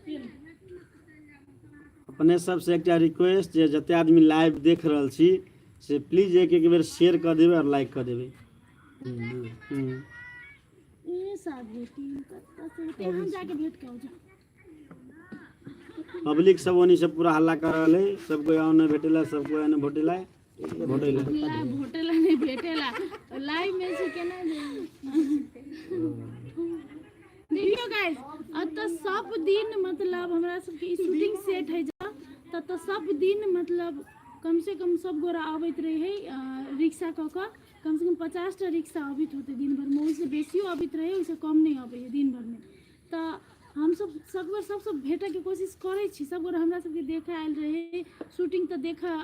ये लो। अपने सबसे एकटा रिक्वेस्ट जे जते आदमी लाइव देख रहल छी से प्लीज एक एक बेर शेयर कऽ देबै और लाइक कऽ देबै। ए साहब, टीम कतऽ से हेतै? हम जाके भेंट के आउ जा। पब्लिक सब ओनी से पूरा हल्ला कर रहल है। सब कोई आओ नहीं भेटेला, सब कोई नहीं भेटेला, भेटेला। लाइव भेटेला नहि भेटेला, लाइव में छी, केना जाई? देखियो गाइस, एतऽ सब दिन मतलब हमरा सबके शूटिंग सेट है जा ततऽ सब दिन मतलब कमसँ कम सब गोरा अबैत रहै रिक्शा कऽ कऽ, कमसँ कम 50टा रिक्शा अबैत होतै दिन भरिमे, ओहिसँ बेसियो अबैत रहै, ओहिसँ कम नहि अबै है दिन भरिमे। तऽ हमसब सगरो सबसँ भेटैके कोशिश करै छी। सब गोरा हमरा सबके देखऽ आयल रहै। शूटिंग तऽ देखऽ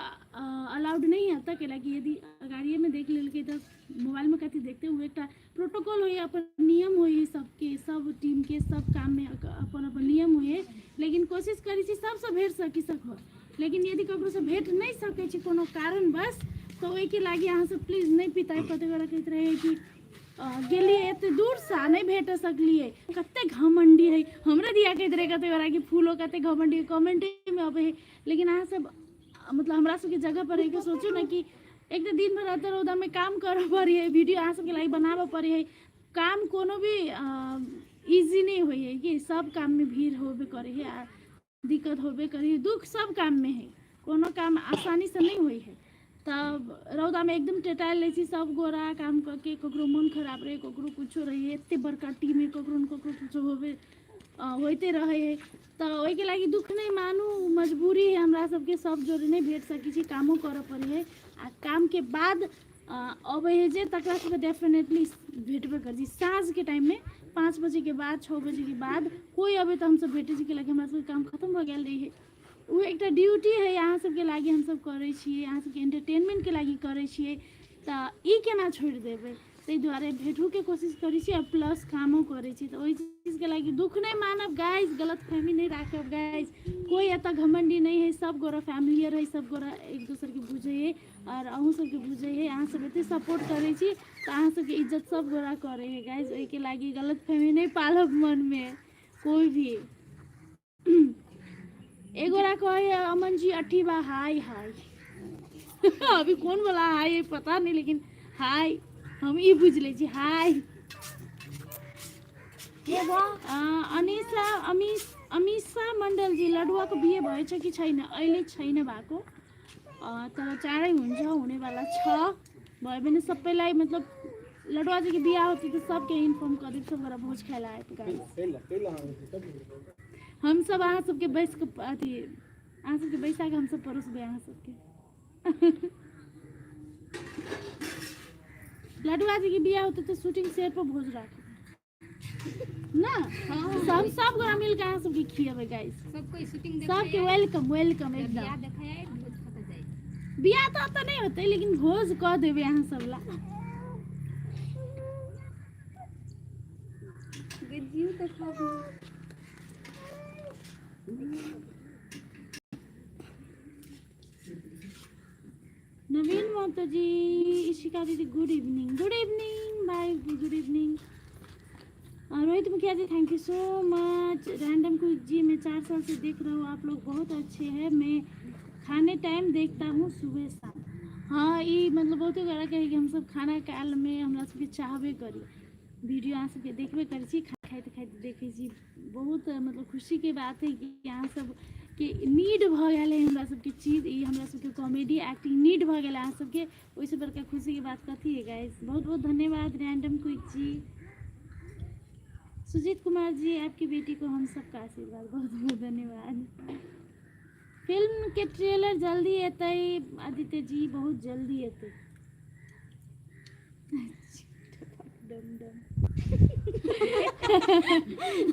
अलाउड नहि है एतऽ, कैलाकि यदि गाड़िएमे देख लेलकै तऽ मोबाइलमे कथी देखतै? ओ एकटा प्रोटोकॉल होइए, अपन नियम होइ है सबके, सब टीमके, सब काममे अपन अपन नियम होइ है। लेकिन कोशिश करै छी सबसँ भेट सकी सकब, लेकिन यदि ककरोसँ भेट नहि सकै छी कोनो कारणवश, तऽ ओहिके लागि अहाँसब प्लीज नहि पिताइ। कतेक गोरा कहैत रहै कि गेलियै एते दूरसँ आ नहि भेट सकलियै, कते घमण्डी है। हमरे दिया कहैत रहै कते गोरा कि फूलो कते घमण्डी, कमेंटेमे अबै है। लेकिन अहाँसब मतलब हमरा सबके जगह पर रहिके सोचू ने कि एक तऽ दिन भरि एते रौदामे काम करऽ पड़ै है, वीडियो अहाँ सबके लागि बनाबऽ पड़ै है। काम कोनो भी इजी नहि होइ है कि सब काममे भीड़ होबे करै है आ दिक्कत होबे करै है। दुःख सब काममे है, कोनो काम आसानीसँ नहि होइ है। तब रौदामे एकदम टेटायल रहै छी सब गोरा काम कऽ के, ककरो मोन खराब रहै, ककरो कुछो रहै, एते बड़का टीम है, ककरो ने ककरो कुछो होबे होइते रहै है। तऽ ओहिके लागि दुःख नहि मानू, मजबूरी है हमरा सबके, सब जोरे नहि भेट सकै छी, कामो करऽ पड़ै है। आ कामके बाद अबै है जे तकरा सबके डेफिनेटली भेटबे करै छी। साँझके टाइममे 5 बजेके बाद, 6 बजेके बाद कोइ अबै तऽ हमसब भेटै छी, कैलाकि हमरा सबके काम खतम भऽ गेल रहै। ओ एकटा ड्यूटी है, अहाँ सबके लागि हमसब करै छियै, अहाँ सबके एंटरटेनमेंटके लागि करै छियै, तऽ ई केना छोड़ि देबै? ताहि दुआरे भेटहोके कोशिश करै छी आ प्लस कामो करै छी। तऽ ओहि चीजके लागि दुःख नहि मानब गाइज, गलत फहमी नहि राखब गाइज। कोइ एतऽ घमण्डी नहि है, सब गोरा फैमिलियर है, सब गोरा एक दोसरके बुझै है आओर अहूँ सबके बुझै है। अहाँ सब एते सपोर्ट करै छी तऽ अहाँ सबके इज्जत सब गोरा करै है गाइज। ओहिके लागि गलत फहमी नहि पालब मनमे कोइ भी। एगोरा कहे अमन जी अठी बा हाय हाय, अभी कौन वाला हाय है पता नहीं, लेकिन हाय हम ई बुझ ले छी हाय। अनिसा अमीश अमीषा मंडल जी, लडुआको बिहे भएछ कि छैन? अहिले छैन भएको, तर चाँडै हुन्छ, हुनेवाला छ। भयो भने सबैलाई, मतलब लडुआजीको बिहा होती तऽ सबके इन्फॉर्म कऽ देब, सब गोरा भोज खाइ लए आयब गाइस। हम सब अहाँ सबके बैस कऽ अथी अहाँ सबके बैसा कऽ हमसब परोसबै अहाँ सबके। लडुआजीके बिहा होतै तऽ शूटिंग सेट पर भोज राखब ना, हम सब गोरा मिलके अहाँ सबके खिएबै गाइस। सब कोई शूटिंग देखे, सबके welcome, welcome एकदम। बियाह देखे आए, भोज खाता जाए। बियाह तऽ ओतऽ नहि होतै, लेकिन भोज कऽ देबै अहाँ सब ला। गज्जियो देखाबू। नवीन महतो जी, इशिका दीदी गुड इवनिंग, गुड इवनिंग भाई, good evening. Rohit Mukhiya ji thank you so much. Random quick जी, मैं 4 साल से देख रहा हूँ, आप लोग बहुत अच्छे हैं, मैं खाने टाइम देखता हूँ सुबह शाम। हाँ, ई मतलब बहुते गोरा कहे कि हमसब खाना कालमे हमरा सबके चाहबे करी, वीडियो अहाँ सबके देखबे करै छी, खाइत खाइत देखै छी। बहुत मतलब खुशीके बात है कि अहाँ सबके नीड भऽ गेल है हमरा सबके चीज, ई हमरा सबके कॉमेडी एक्टिंग नीड भऽ गेल अहाँ सबके, ओहिसँ बड़का खुशीके बात कथी है गाइस? बहुत बहुत धन्यवाद रैंडम क्विक जी। सुजीत कुमार जी, आपकी बेटी को हम सबका आशीर्वाद, बहुत बहुत धन्यवाद। फिल्म के ट्रेलर जल्दी एतै आदित्य जी, बहुत जल्दी एतै। डम डम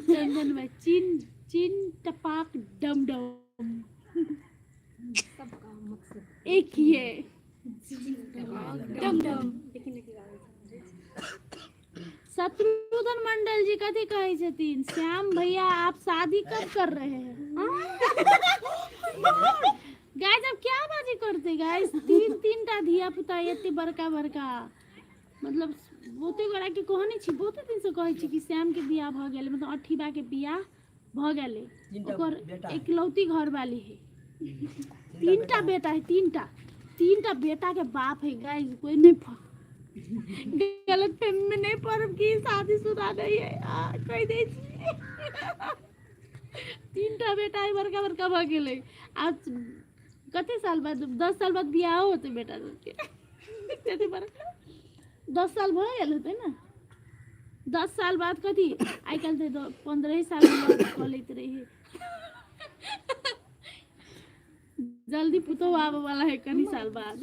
चंदन भाई, चिन चिन टपाक डम डम। सबका मकसद एक ही है, डम डम। लेकिन लेकिन आबै छै। शत्रुघ्न मंडल जी कथी कहै छथिन? श्याम भैया आप शादी कब कर रहे हैं? गाइस अब क्या बाजी करते गाइस? तीन तीन टा धिया पुता, एते बड़का बड़का, मतलब बहुते गोरा के कहने छी, बहुते दिन से कहै छी कि श्याम के बियाह भऽ गेलै, मतलब अठीबा के बियाह भऽ गेलै, ओकर एकलौती घरवाली है, तीनटा बेटा है, तीनटा तीनटा बेटा के बाप है गाइस। कोई नहीं गलत फहमी में नहीं पड़ब कि शादीशुदा नहीं है, कहि दै छी तीनटा बेटा है, बड़का बड़का भऽ गेलै। आ कते साल बाद, 10 साल बाद बियाहो होतै बेटा सबके, कते बड़का, 10 साल भऽ गेल होतै ने? 10 साल बाद कथी, आइ काल्हि तऽ 15 साल कऽ लैत रही। जल्दी पुतोह आबऽ वाला है कनी साल बाद।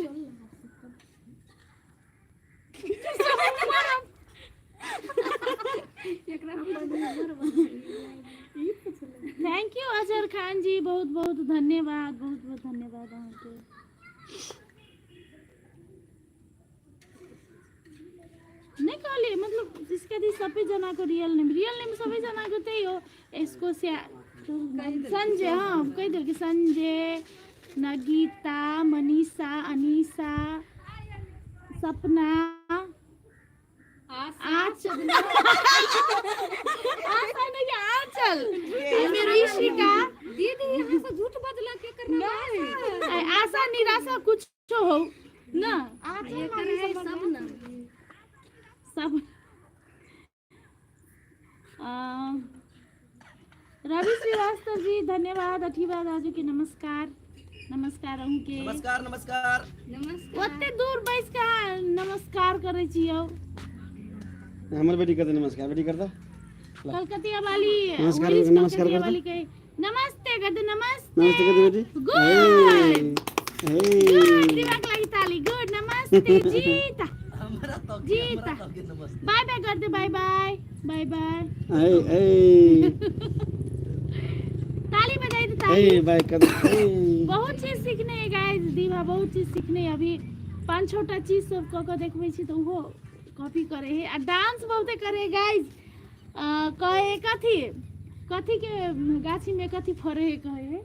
Thank you Azhar Khan ji, बहुत बहुत धन्यवाद, बहुत बहुत धन्यवाद अहाँके। नहीं कहलिए, मतलब इसके दी सबै जनाको रियल नेम, रियल नेम सबै जनाको त्यही हो। यसको स्या संजय, हाँ कहि देलकै संजय, नगीता, मनीषा, अनिशा, सपना, आँचल, आशा नहीं कि आँचल, मेरो ईशिका दीदी यहाँ से झूठ बजला के करना। आशा निराशा कुछ हो ना। एकर है सब ना। सब। रवि श्रीवास्तव जी धन्यवाद, अठीवा राजू के नमस्कार, नमस्कार अहूँके। नमस्कार नमस्कार। नमस्कार। ओते दूर बैस के अहाँ नमस्कार करै छी यौ। हमर बेटी करते नमस्कार, बेटी करता। कलकतिया वाली। नमस्कार, वही नमस्कार कलकतिया करता। वाली के नमस्ते करते, नमस्ते। नमस्ते करते बेटी। गुड। ए, ए। गुड, दिमाग लागि ताली, गुड, नमस्ते जीता। हमरा तो जीता। हमरा तो नमस्ते। बाय बाय करते, बाय बाय, बाय बाय। ए ए। ताली बजाई दे, ताली। ए बाय कर ए। बहुत चीज सीखने है गाइस, दीवा बहुत चीज सीखने है। अभी पाँच छोटा चीज सब कऽ कऽ देखबै छी तऽ ओहो कॉपी करे है आ डांस बहुते करे है गाइस। कहे कथी कथी के गाछी में कथी फरे है, कहे है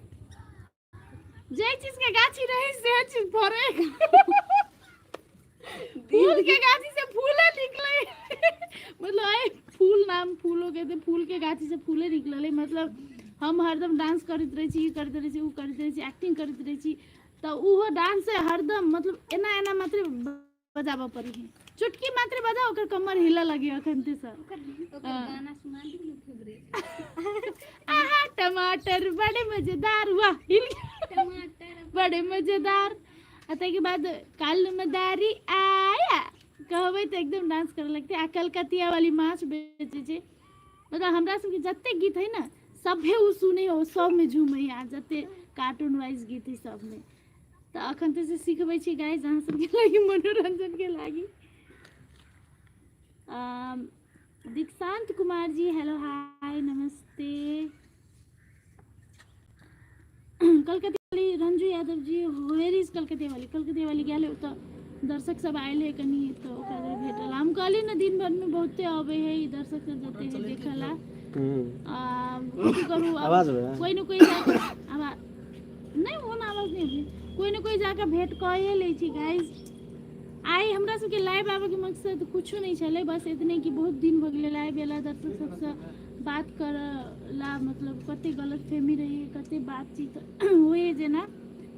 जे चीज के गाछी रहे से चीज फरे है। फूल के गाछी से फूले निकले, मतलब आए फूल नाम फूलो के थे, फूल के गाछी से फूले निकलले। मतलब हम हरदम डांस करैत रहै छी, ई करैत रहै छी, उ करैत रहै छी, एक्टिंग करैत रहै छी, तऽ उहो डांस हरदम मतलब एना एना मात्रे बजाबऽ पड़ै है, चुटकी मात्रे बजाओ ओकर कमर हिलऽ लगी अखन ते सर। ओकर गाना सुना दी फेवरेट। आहा टमाटर बड़े मजेदार, वाह हिल गया। टमाटर बड़े मजेदार। आ ताहिके बाद काल मदारी आया कहबै तऽ एकदम डांस करऽ लगतै। आ कलकतिया वाली माछ बेचै छै, मतलब हमरा सबके जते गीत है ने सभे ओ सुनै हो, सबमे झूमै है, आ जते कार्टून वाइज गीत है सबमे। तऽ अखन तऽ से सिखबै छी गाइस अहाँ सबके लागि, मनोरंजन के लागि। दीक्षांत कुमार जी हेलो हाय नमस्ते। कलकत्ता वाली रंजू यादव जी वेयर is कलकत्ते वाली? कलकत्ते वाली गेल ओतऽ, दर्शक सब आयल है कनी तऽ ओकरा जरे भेटल। हम कहली ने दिन भर में बहुते अबै है ई दर्शक सब जते है देखला। आ कथी करू अब? आवाज होय है? कोई न कोई जाके आवाज नहीं, ओहन आवाज नहीं अबै। कोई न कोई जाके भेंट कए लै छी गाइस। आइ हमरा सबके लाइव आबैके मकसद कुछो नहि छलै, बस एतने कि बहुत दिन भऽ गेलै लाइव एला, दर्शक सबसँ बात करला, मतलब कते गलतफहमी रहै, कते बातचीत होइ, जेना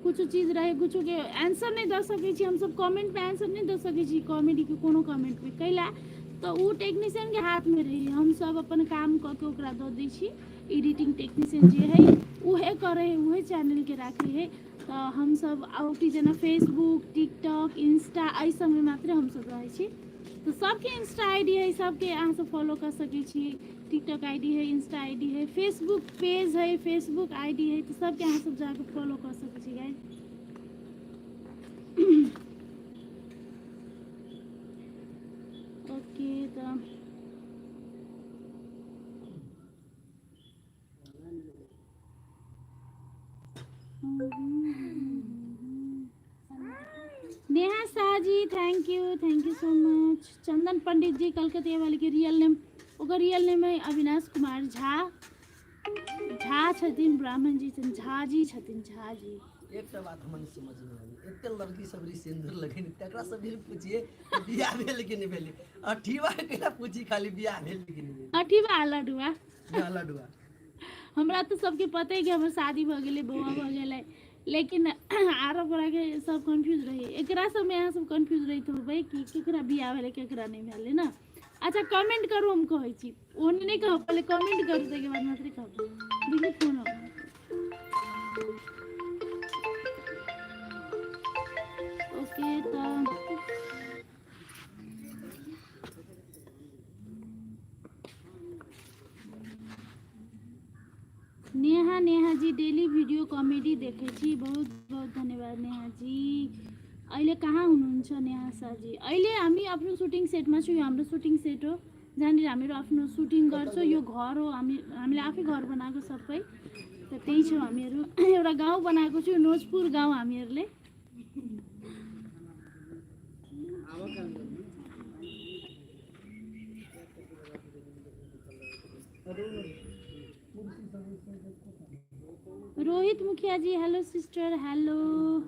कुछो चीज रहै, कुछो के आंसर नहि दऽ सकै छी हमसब, कमेंट पे आंसर नहि दऽ सकै छी, कॉमेडी के कोनो कमेंट पे कैला तऽ ओ टेक्नीशियन के हाथ मे रहै। हमसब अपन काम कऽ के ओकरा दऽ दै छी, एडिटिंग टेक्नीशियन जे है उहे करै है, उहे चैनल के राखै है। तऽ हमसब आउटी जेना फेसबुक, टिकटॉक, इंस्टा एहि सबमे मात्रे हमसब रहै छी। तऽ सबके इंस्टा I D है, सबके अहाँ सब फॉलो कऽ सकै छी। टिकटॉक I D है, इंस्टा I D है, फेसबुक पेज है, फेसबुक I D है, तऽ सबके अहाँ सब जाके फॉलो कऽ सकै छी गाइस। ओके तऽ Neha Shah ji thank you, thank you so much. Chandan Pandit ji कलकतिया वाली के रियल नेम, ओकर रियल नेम है अविनाश कुमार झा, झा छथिन, ब्राह्मण जी छथिन, झा जी छथिन, झा जी। एकटा बात हमरा नहि समझ में आबी, एते लड़की सब रही सिंदूर लगेने तकरा सब भी पूछिए बियाह भेल कि नहि भेल, अठीवा केना पूछी खाली बियाह भेल कि नहि भेल। अठीवा लडुआ। बियाह लडुआ। हमरा तऽ सबके पते है कि हमर शादी भऽ गेलै, बौआ भऽ गेलै, लेकिन आरो गोरा के सब कन्फ्यूज रही, एकरा सबमे अहाँ सब कन्फ्यूज रहैत होबै कि केकरा बियाह भेलै केकरा नहि भेलै ने। अच्छा कमेंट करू, हम कहै छी ओहन नहि कहब, पहिले कमेंट करू ताहिके बाद मात्रे कहब। देखियौ फोन अबै। ओके तऽ Neha Saha Neha ji daily video comedy देखै छी। बहुत बहुत धन्यवाद नेहा जी। अहिले कहाँ हुनुहुन्छ नेहा शाहजी? अहिले हामी आफ्नो सुटिङ सेटमा छौँ। यो हाम्रो सुटिङ सेट हो, जहाँनिर हामीहरू आफ्नो सुटिङ गर्छौँ। यो घर हो, हामीले आफै घर बनाएको सबै, त त्यही छौँ हामीहरू। एउटा गाउँ बनाएको छौँ, नोजपुर गाउँ हामीहरूले। Rohit Mukhiya ji hello sister, hello.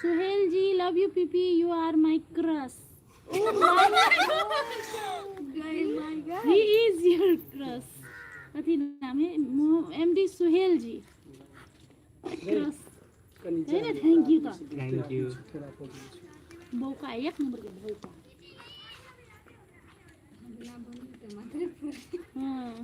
Suhel ji love you PP, you are my crush. He is your crush. कथी नाम है? एमडी सुहेल जी क्रश होइन? Thank you त। Thank you. बौका, एक नम्बरको बौका। हाँ।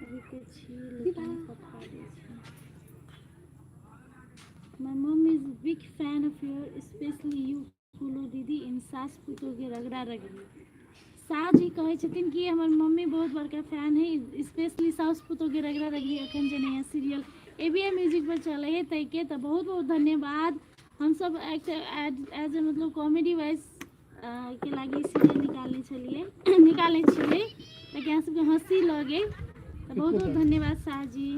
अभी छी लेकिन पठा दै छी। My mom is a big fan of you, especially you, Fulo दीदी इन सास पुतोह के रगड़ा रगड़ी। शाह जी कहै छथिन कि हमर मम्मी बहुत बड़का फैन है, स्पेशली सास पुतोह के रगड़ा रगड़ी अखन जे नया सीरियल एबीएम म्यूजिक पर चलै है ताहिके। तऽ बहुत बहुत धन्यवाद। हमसब एज ए मतलब कॉमेडी वाइज के लागि सीरियल निकालने छलियै, निकालने छियै, ताकि अहाँ सबके हँसी लगे। तऽ बहुत बहुत धन्यवाद शाह जी।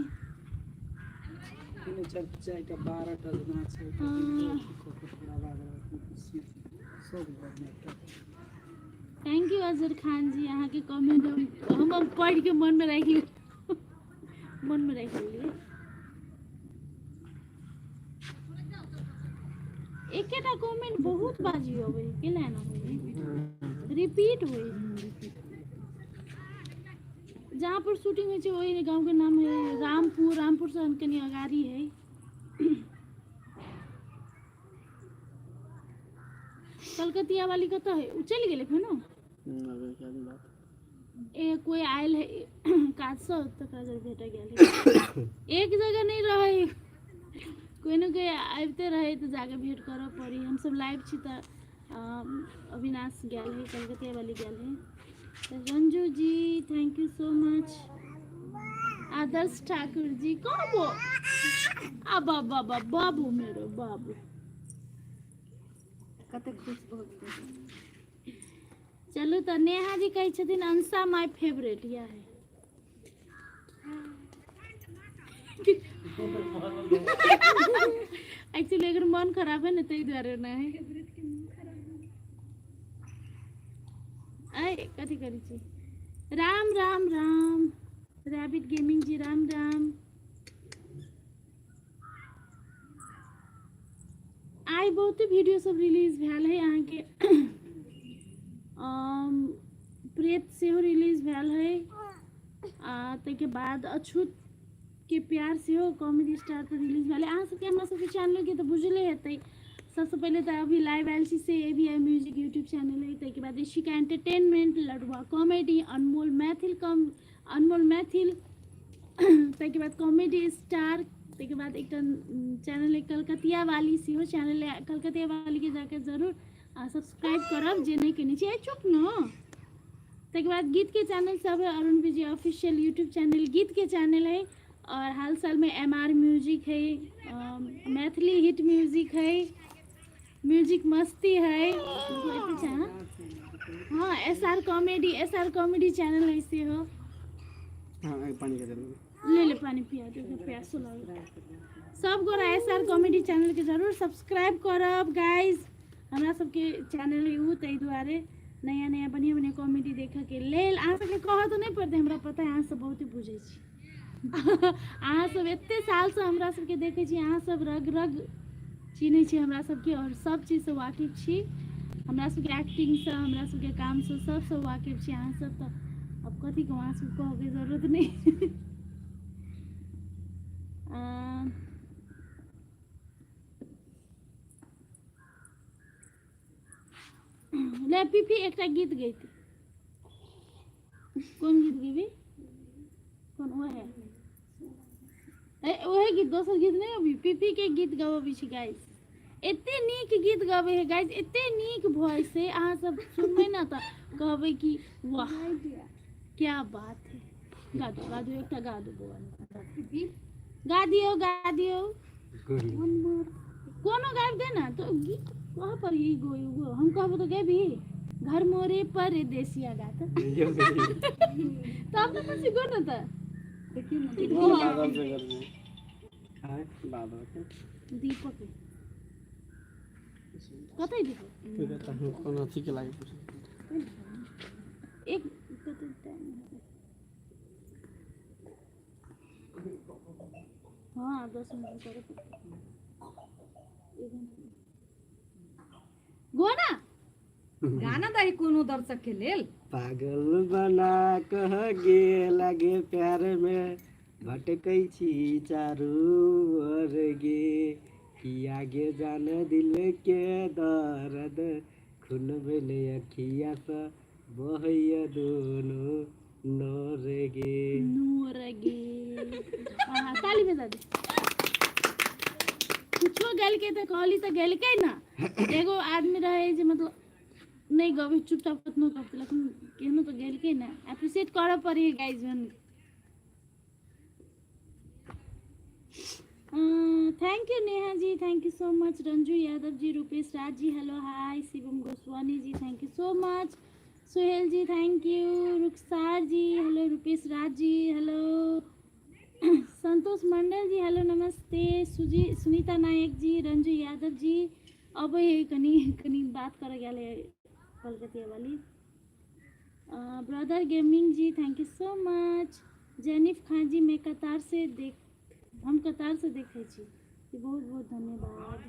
3 4 4टा 12टा जेना छै। हाँ। सब घरमे एकटा। Thank you Azhar Khan ji, अहाँके कमेंट हम पढ़ि के मनमे राखि मनमे राखि लेलियै। एकेटा कमेंट बहुत बाजी अबै है, केला एना होइ? रिपीट होइ। जहाँ पर शूटिंग होइ छै ओहि गाँवके नाम है रामपुर। रामपुर से कनि अगाड़ी है। कलकतिया वाली कतऽ है? उ चलि गेलै फेनो? ए कोई आयल है काजसँ, तकरा जर भेट गेल है। एक जगह नहि रहै, कोइ ने कोइ आबिते रहै तऽ जाके भेंट करऽ पड़ी। हमसब लाइव छी तऽ अविनाश गेल है, कलकतिया वाली गेल है। तऽ Ranju ji thank you so much. Adarsh Thakur ji कहबो आ बाबा बाबा बाबू मेरो बाबू। कतेक खुश भऽ गेलै। चलू तऽ नेहा जी कहै छथिन अंशा माय फेवरेट या है। एक्चुअली अगर मन खराब है ने ताहि दुआरे ना है। आइ कथी करै छी? राम राम राम रैबिट गेमिंग जी, राम राम। आइ बहुते वीडियो सब रिलीज भेल है अहाँके। प्रेत सेहो रिलीज भेल है, आ ताहिके बाद अछूत के प्यार सेहो कॉमेडी स्टार पर रिलीज भेल है। अहाँ सबके हमरा सबके चैनलके तऽ बुझले हेतै। सबसँ पहिले तऽ अभी लाइव आयल छी से A V I music YouTube channel है। ताहिके बाद ऋषिका एंटरटेनमेंट, लडुआ कॉमेडी, अनमोल मैथिल कम अनमोल मैथिल, ताहिके बाद कॉमेडी स्टार, ताहिके बाद एकटा चैनल है कलकतिया वाली सेहो चैनल है। कलकतिया वालीके जाके जरूर सब्सक्राइब करब जे नहि केने छी। चुप न। ताहिके बाद गीतके चैनल सब है, अरुण विजय ऑफिशियल यूट्यूब चैनल गीतके चैनल है, और हाल साल में एम आर म्यूजिक है, मैथिली हिट म्यूजिक है, म्यूजिक मस्ती है, मतलब एते छै। हाँ, S R comedy channel है सेहो। हाँ, पानी के दे। ले ले, पानी पिया दे, प्यासो लागल। सब गोरा एस आर कॉमेडी चैनल के जरूर सब्सक्राइब करब गाइज। हमरा सबके चैनल है उ, ताहि दुआरे नया नया बढ़िआँ बढ़िआँ कॉमेडी देखऽके लेल। अहाँ सबके कहऽ तऽ नहि पड़तै, हमरा पता है, अहाँ सब बहुते बुझै छी। अहाँ सब एते सालसँ हमरा सबके देखै छी, अहाँ सब रग रग चिन्है छी हमरा सबके और सब चीजसँ वाकिफ छी। हमरा सबके एक्टिंगसँ, हमरा सबके कामसँ, सबसँ वाकिफ छी अहाँ सब। तऽ आब कथी कहू, अहाँ सबके कहऽके जरूरत नहि। ले पीपी, एकटा गीत गैती। कोन गीत गेबी? कोन? वएह ए ओहे गीत, दोसर गीत नहि अभी। पीपी के गीत गबबै छी गाइस। एते नीक गीत गबै है गाइस, एते नीक वॉइस है, अहाँ सब सुनबै ने तऽ कहबै कि वाह क्या बात है। गा दो, गा दो, एकटा गा दो बौआ, गा दियौ, गा दियौ, कोनो गाबि दे ना तो गीत कह पर ई गो गो हम कहबो तो गेबी। घर मोरे परदेसिया गा त तब न पुछि गो न त बादल से कर दे। आँय, बादल के। दीपक कतै दीपक कोनो अथी के लागे पूछे। एक कते टाइम हेतै? हाँ, 10 मिनट करे पड़तै। एक घंटा गो ना। गाना दही कोनो दर्शक के लेल। पागल बना कह गे लागे प्यार में भटकै छी चारू ओर गे, किया गे जान दिल के दर्द, खून भेल अखिया सँ बहैया दुनू नोर गे। नूर गे। हाँ, ताली बजा दे। कुछो गेलकै तऽ कहली तऽ गेलकै ना। एगो आदमी रहे जे मतलब नहि गबै, चुपचाप कतनो गबतै, लेकिन केहनो तऽ गेलकै ना। अप्रिशिएट करऽ पड़ी guys. Thank you Neha ji, thank you so much. Ranju Yadav ji, Rupesh Raj ji, hello hi. Shivam Goswami ji, thank you so much. Sohail ji, thank you. Rukhsar ji, hello. Rupesh Raj ji, hello. Santosh Mandal ji, hello, नमस्ते। सुजी सुनीता नायक जी, रंजू यादव जी। अब कनी कनी बात कर गेल है कलकतिया वाली। Brother gaming ji, thank you so much. Janif Khan जी, मैं कतार से देख, हम कतार से देखै छी। बहुत बहुत धन्यवाद।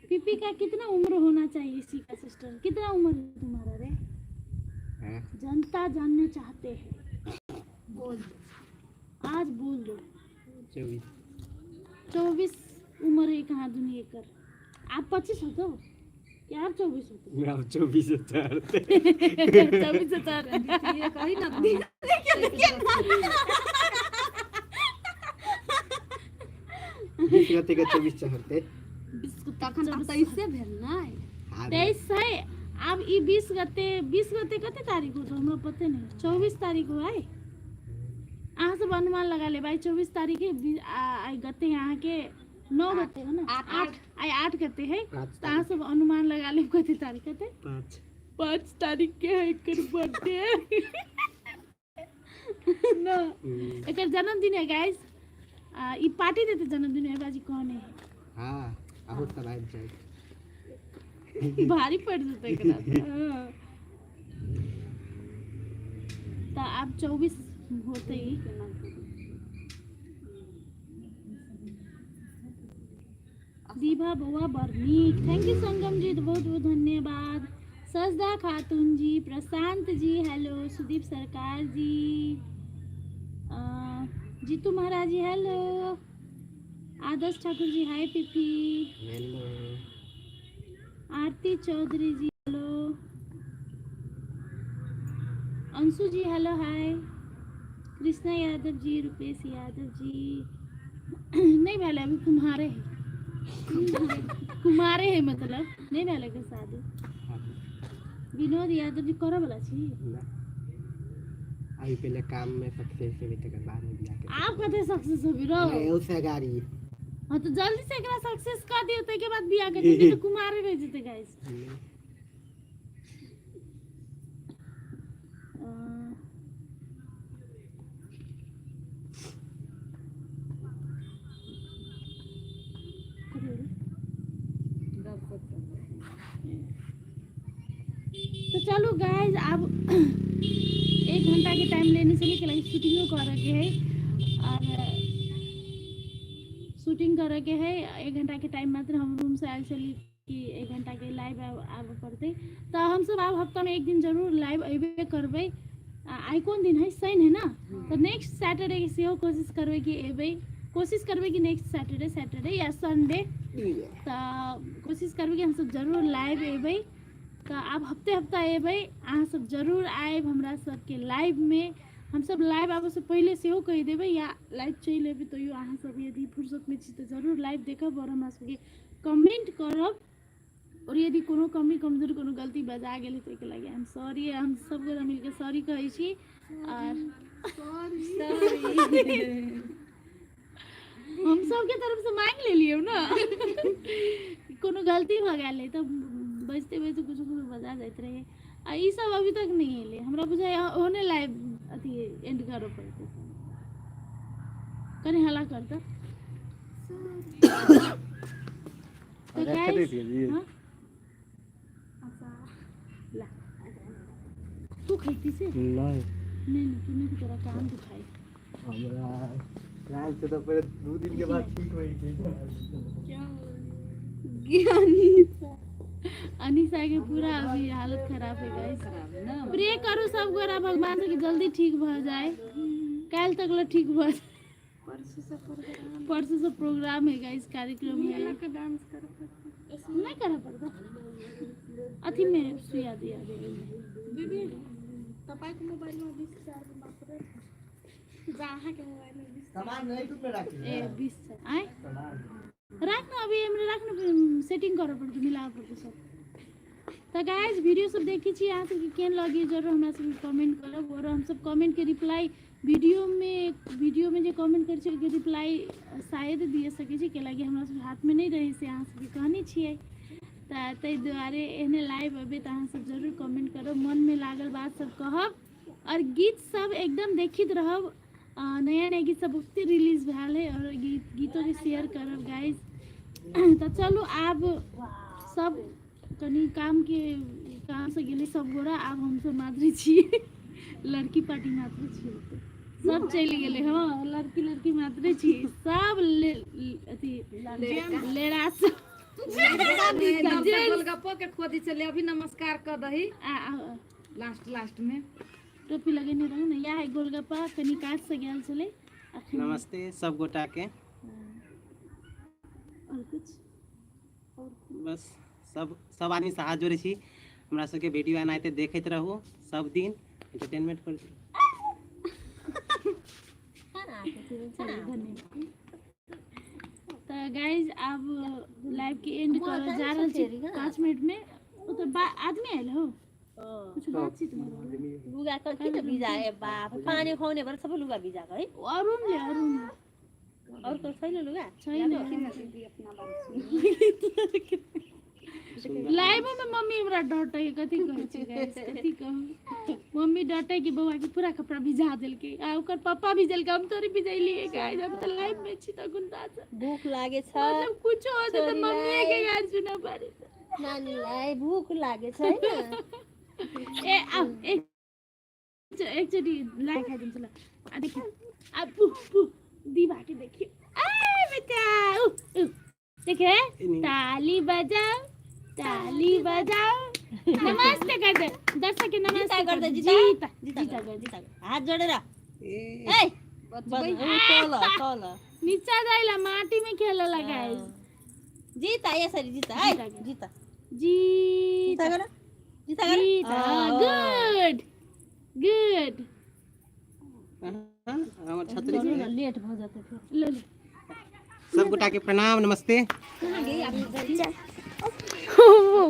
पीपी का कितना उम्र होना चाहिए? इसी का सिस्टर, कितना उम्र है तुम्हारा रे? जनता जानना चाहते हैं। बोल दो। आज बोल दो। 24। 24 उम्र है कहाँ दुनिया कर। आप 25 हो तो क्या आप 24 हो तो? अब 24 चढ़ते। 24 हजार। ये कही ना, देखिए देखिए। 20 गते के 24 चढ़ते। तखन तऽ 23 भेल ने। 23 है आब ई 20 गते। 20 गते कते तारीख हो तो हमरा पते नहीं। 24 तारीख हो है। अहाँ सब अनुमान लगा ले भाई, 24 तारीख है। आइ गते है अहाँके 9 गते हो ना? आठ। 8, आइ 8 गते है। 5। तऽ अहाँ सब अनुमान लगा लेब कते तारीख हेतै। 5। 5 तारीख के है एकर बर्थडे ना, एकर जन्मदिन है गाइस। ई पार्टी देते जन्मदिन है बाजी कहने है। हाँ, अहूँ सब आबि जाए। भारी पड़ जेतै एकरा तऽ। हाँ। तऽ आब 24 होतै ई। दीभा बौआ बड़ नीक, thank you संगम जी, बहुत बहुत धन्यवाद। सजदा खातून जी, प्रशांत जी, हेलो। सुदीप सरकार जी, जीतू महाराज जी, हेलो। आदर्श ठाकुर जी, हाय पीपी। हेलो। आरती चौधरी जी, हेलो। अंशु जी, हेलो हाय। कृष्णा यादव जी, रुपेश यादव जी। नहीं भेल अभी, कुम्हारे है, कुमारे है, मतलब नहीं भेल एकर शादी। विनोद यादव जी, करऽ वाला छी? ना, अभी पहले काम में सक्सेस हेबै, तकर बाद में बियाह के। आप कते सक्सेस होबी रो? से गाड़ी। हाँ, तो जल्दी से एकरा सक्सेस कर दियो, ताहिके बाद बियाह कर दियो, तो कुमारे रह जेतै गाइस। कथी भेलै? दर्शक सब। तो चलू गाइस, आब 1 घंटा के टाइम लेने से निकल शूटिंगो करे के है और शूटिंग करे के है। 1 घंटा के टाइम मात्र हम रूम से आयल छली कि 1 घंटा के लाइव आबऽ पड़तै। तऽ हमसब आब हफ्तामे एक दिन जरूर लाइव अयबे करबै। आइ कोन दिन है? शनि है ना? तऽ नेक्स्ट सैटरडे के सेहो कोशिश करबै कि एबै। कोशिश करबै कि नेक्स्ट सैटरडे, सैटरडे या संडे, तऽ कोशिश करबै कि हमसब जरूर लाइव एबै। तऽ आब हफ्ते हफ्ता एबै। अहाँ सब जरूर आयब हमरा सबके लाइवमे। हमसब लाइव आबऽसँ पहिले सेहो कहि देबै या लाइव चलि एबै तैयो अहाँ सब यदि फुर्सतमे छी तऽ जरूर लाइव देखब आओर हमरा सबके कमेंट करब। और यदि कोनो कमी कमजोर कोनो गलती बजा गेल तऽ ओहिके लागि हम सॉरी, हम सब गोरा मिलके सॉरी कहै छी। आर हम सबके तरफ से मांगि लेलियै ने, कोनो गलती भऽ गेल है तऽ बजते बजते कुछो कुछो बजा जाइत रहै। आ ई सब अभी तक नहि एलै, हमरा बुझाइए ओहने लाइव अथी एंड करऽ पड़तै। कनि हल्ला कर तऽ। तऽ गाइस, हाँ ला तू खैती से नहीं। नहीं नहीं, तू नहीं, तोरा कान दुखाई। हमरा काल्हि से तऽ पहिले 2 दिन के बाद ठीक होइ छै। अनिशा के पूरा अभी हालत खराब है गाइस। प्रे करू सब गोरा भगवान से कि जल्दी ठीक भऽ जाए, काल्हि तक ला ठीक भऽ जाए। परसों से प्रोग्राम है गाइस, कार्यक्रम है। डांस कर नहीं करऽ पड़ता, अथी में सुइया दिया देबै। दीदी, तपाईँको मोबाइलमा 20,000 मात्र छ, जा अहाँके मोबाइलमा 20। सामान नहीं टूटने राखी। ए 20 छ आय राख्नु, अभी एमरे राख्नु, सेटिङ करऽ पड़तौ, मिलाबऽ पड़तौ सब। तऽ गाइस वीडियो सब देखै छी अहाँ सबके केहन लगी जरूर हमरा सबके कमेंट करब। और हमसब कमेंट के रिप्लाई वीडियोमे जे कमेंट करै छियै ओहिके रिप्लाई शायद दिए सकै छी, कैलाकि हमरा सबके हाथमे नहि रहै से अहाँ सबके कहने छियै। तऽ ताहि दुआरे एहने लाइव अबै तऽ अहाँ सब जरूर कमेंट करब, मनमे लागल बात सब कहब। और गीत सब एकदम देखैत रहब, नया नया गीत सब बहुते रिलीज भेल है और गीतोके शेयर करब गाइस। तऽ चलू आब सब कनि कामके कामसँ गेलै सब गोरा, आब हमसब मात्र छियै, लड़की पार्टी मात्र छियै, सब चलि गेलै। हँ लड़की लड़की मात्रे छियै सब, ले अथी लेरा सब। गोलगप्पो के खोजी चले अभी नमस्कार कर दही। आ आ लास्ट लास्ट में टोपी लगेने रहू ने। इएह है गोलगप्पा, कनि काजसँ गेल छलै अखन। नमस्ते सब गोटा के। और कुछ? बस सब सब आदमी से हाथ जोड़ै छी, हमरा सबके वीडियो एनाहिते देखैत रहू, सब दिन एंटरटेनमेंट करैत रहू। धन्यवाद। तऽ गाइज आब लाइव के एंड करऽ जा रहल छी 5 मिनट में। ओ तऽ आदमी आयल हो, कुछ बातचीत भऽ रहल। लुगा त किन भिजाए बाप, पानी खुवाउने भएर सबै लुगा भिजाएको है। अरुणले, अरुणले। अरू त छैन लुगा? छैन। लाइवो में मम्मी हमरा डटे, कथी कहै छै गाइस, कथी कहू, मम्मी डटे कि बौआ के पूरा कपड़ा भिजा देलकै आ ओकर पप्पा भिजेलकै, हम थोड़ी भिजैलियै गाइस, हम तऽ लाइव में छी तखन तऽ भूख लागेछ। मतलब कुछो होतै तऽ मम्मीए के गारि सुनऽ पड़ै। नानीलाई भूख लागेछ हैन? ए आऊ एकचोटि लाइ खाइदिन्छु ल। आ देखियो आ पु पु दिभा के देखियो, ए बेटा उ उ देखे, ताली बजाओ ताली बजाओ, नमस्ते कर दे दर्शक के, नमस्ते जिता कर दे, जिता। जिता जिता जिता कर, कर दे। जिता कर। हाथ जोडेर। ए ए तल तल नीचा जाइला माटी में खेलला गाइस। जिता यसरी जिता है, जिता कर। जिता। जिता जिता गर, जिता गर। जिता, गुड गुड। हमर छतरी छै। लेट भ जेतै फेर। ल ल। सब गोटा के प्रणाम नमस्ते।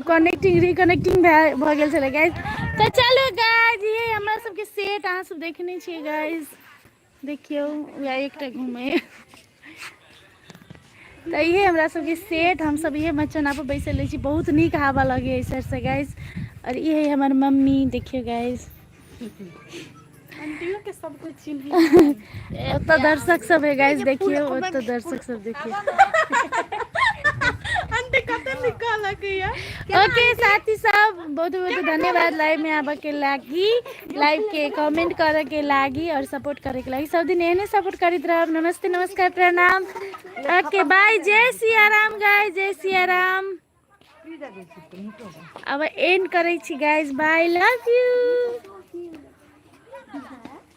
कनेक्टिंग रिकनेक्टिंग भऽ गेल छलै गाइस। तऽ चलू गाइस, ये हमरा सबके सेट अहाँ सब देखने छियै गाइस, देखियौ वएह एकटा घूमे। तऽ इहे हमरा सबके सेट, हम सब इहे मचना पर बैसल रहै छी, बहुत नीक हवा लगै है सर से गाइस। और ई है हमर मम्मी, देखियौ गाइस। आंटियों के सब कुछ चिन्ह। ओतऽ दर्शक सब है गाइस, देखियौ ओतऽ दर्शक सब देखियौ। आंटी कते निकलक या। ओके साथी सब, बहुत बहुत धन्यवाद लाइव में आबऽ के लागि, लाइव के कमेंट करे के लागि और सपोर्ट करे के लागि। सब दिन एहने सपोर्ट करैत रहब। नमस्ते, नमस्कार, प्रणाम, ओके बाय, जय सियाराम गाइस, जय सियाराम। अब एंड करै छी गाइस, बाय, लव you.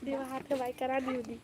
देवा हाथ के बाय करा दियो दी।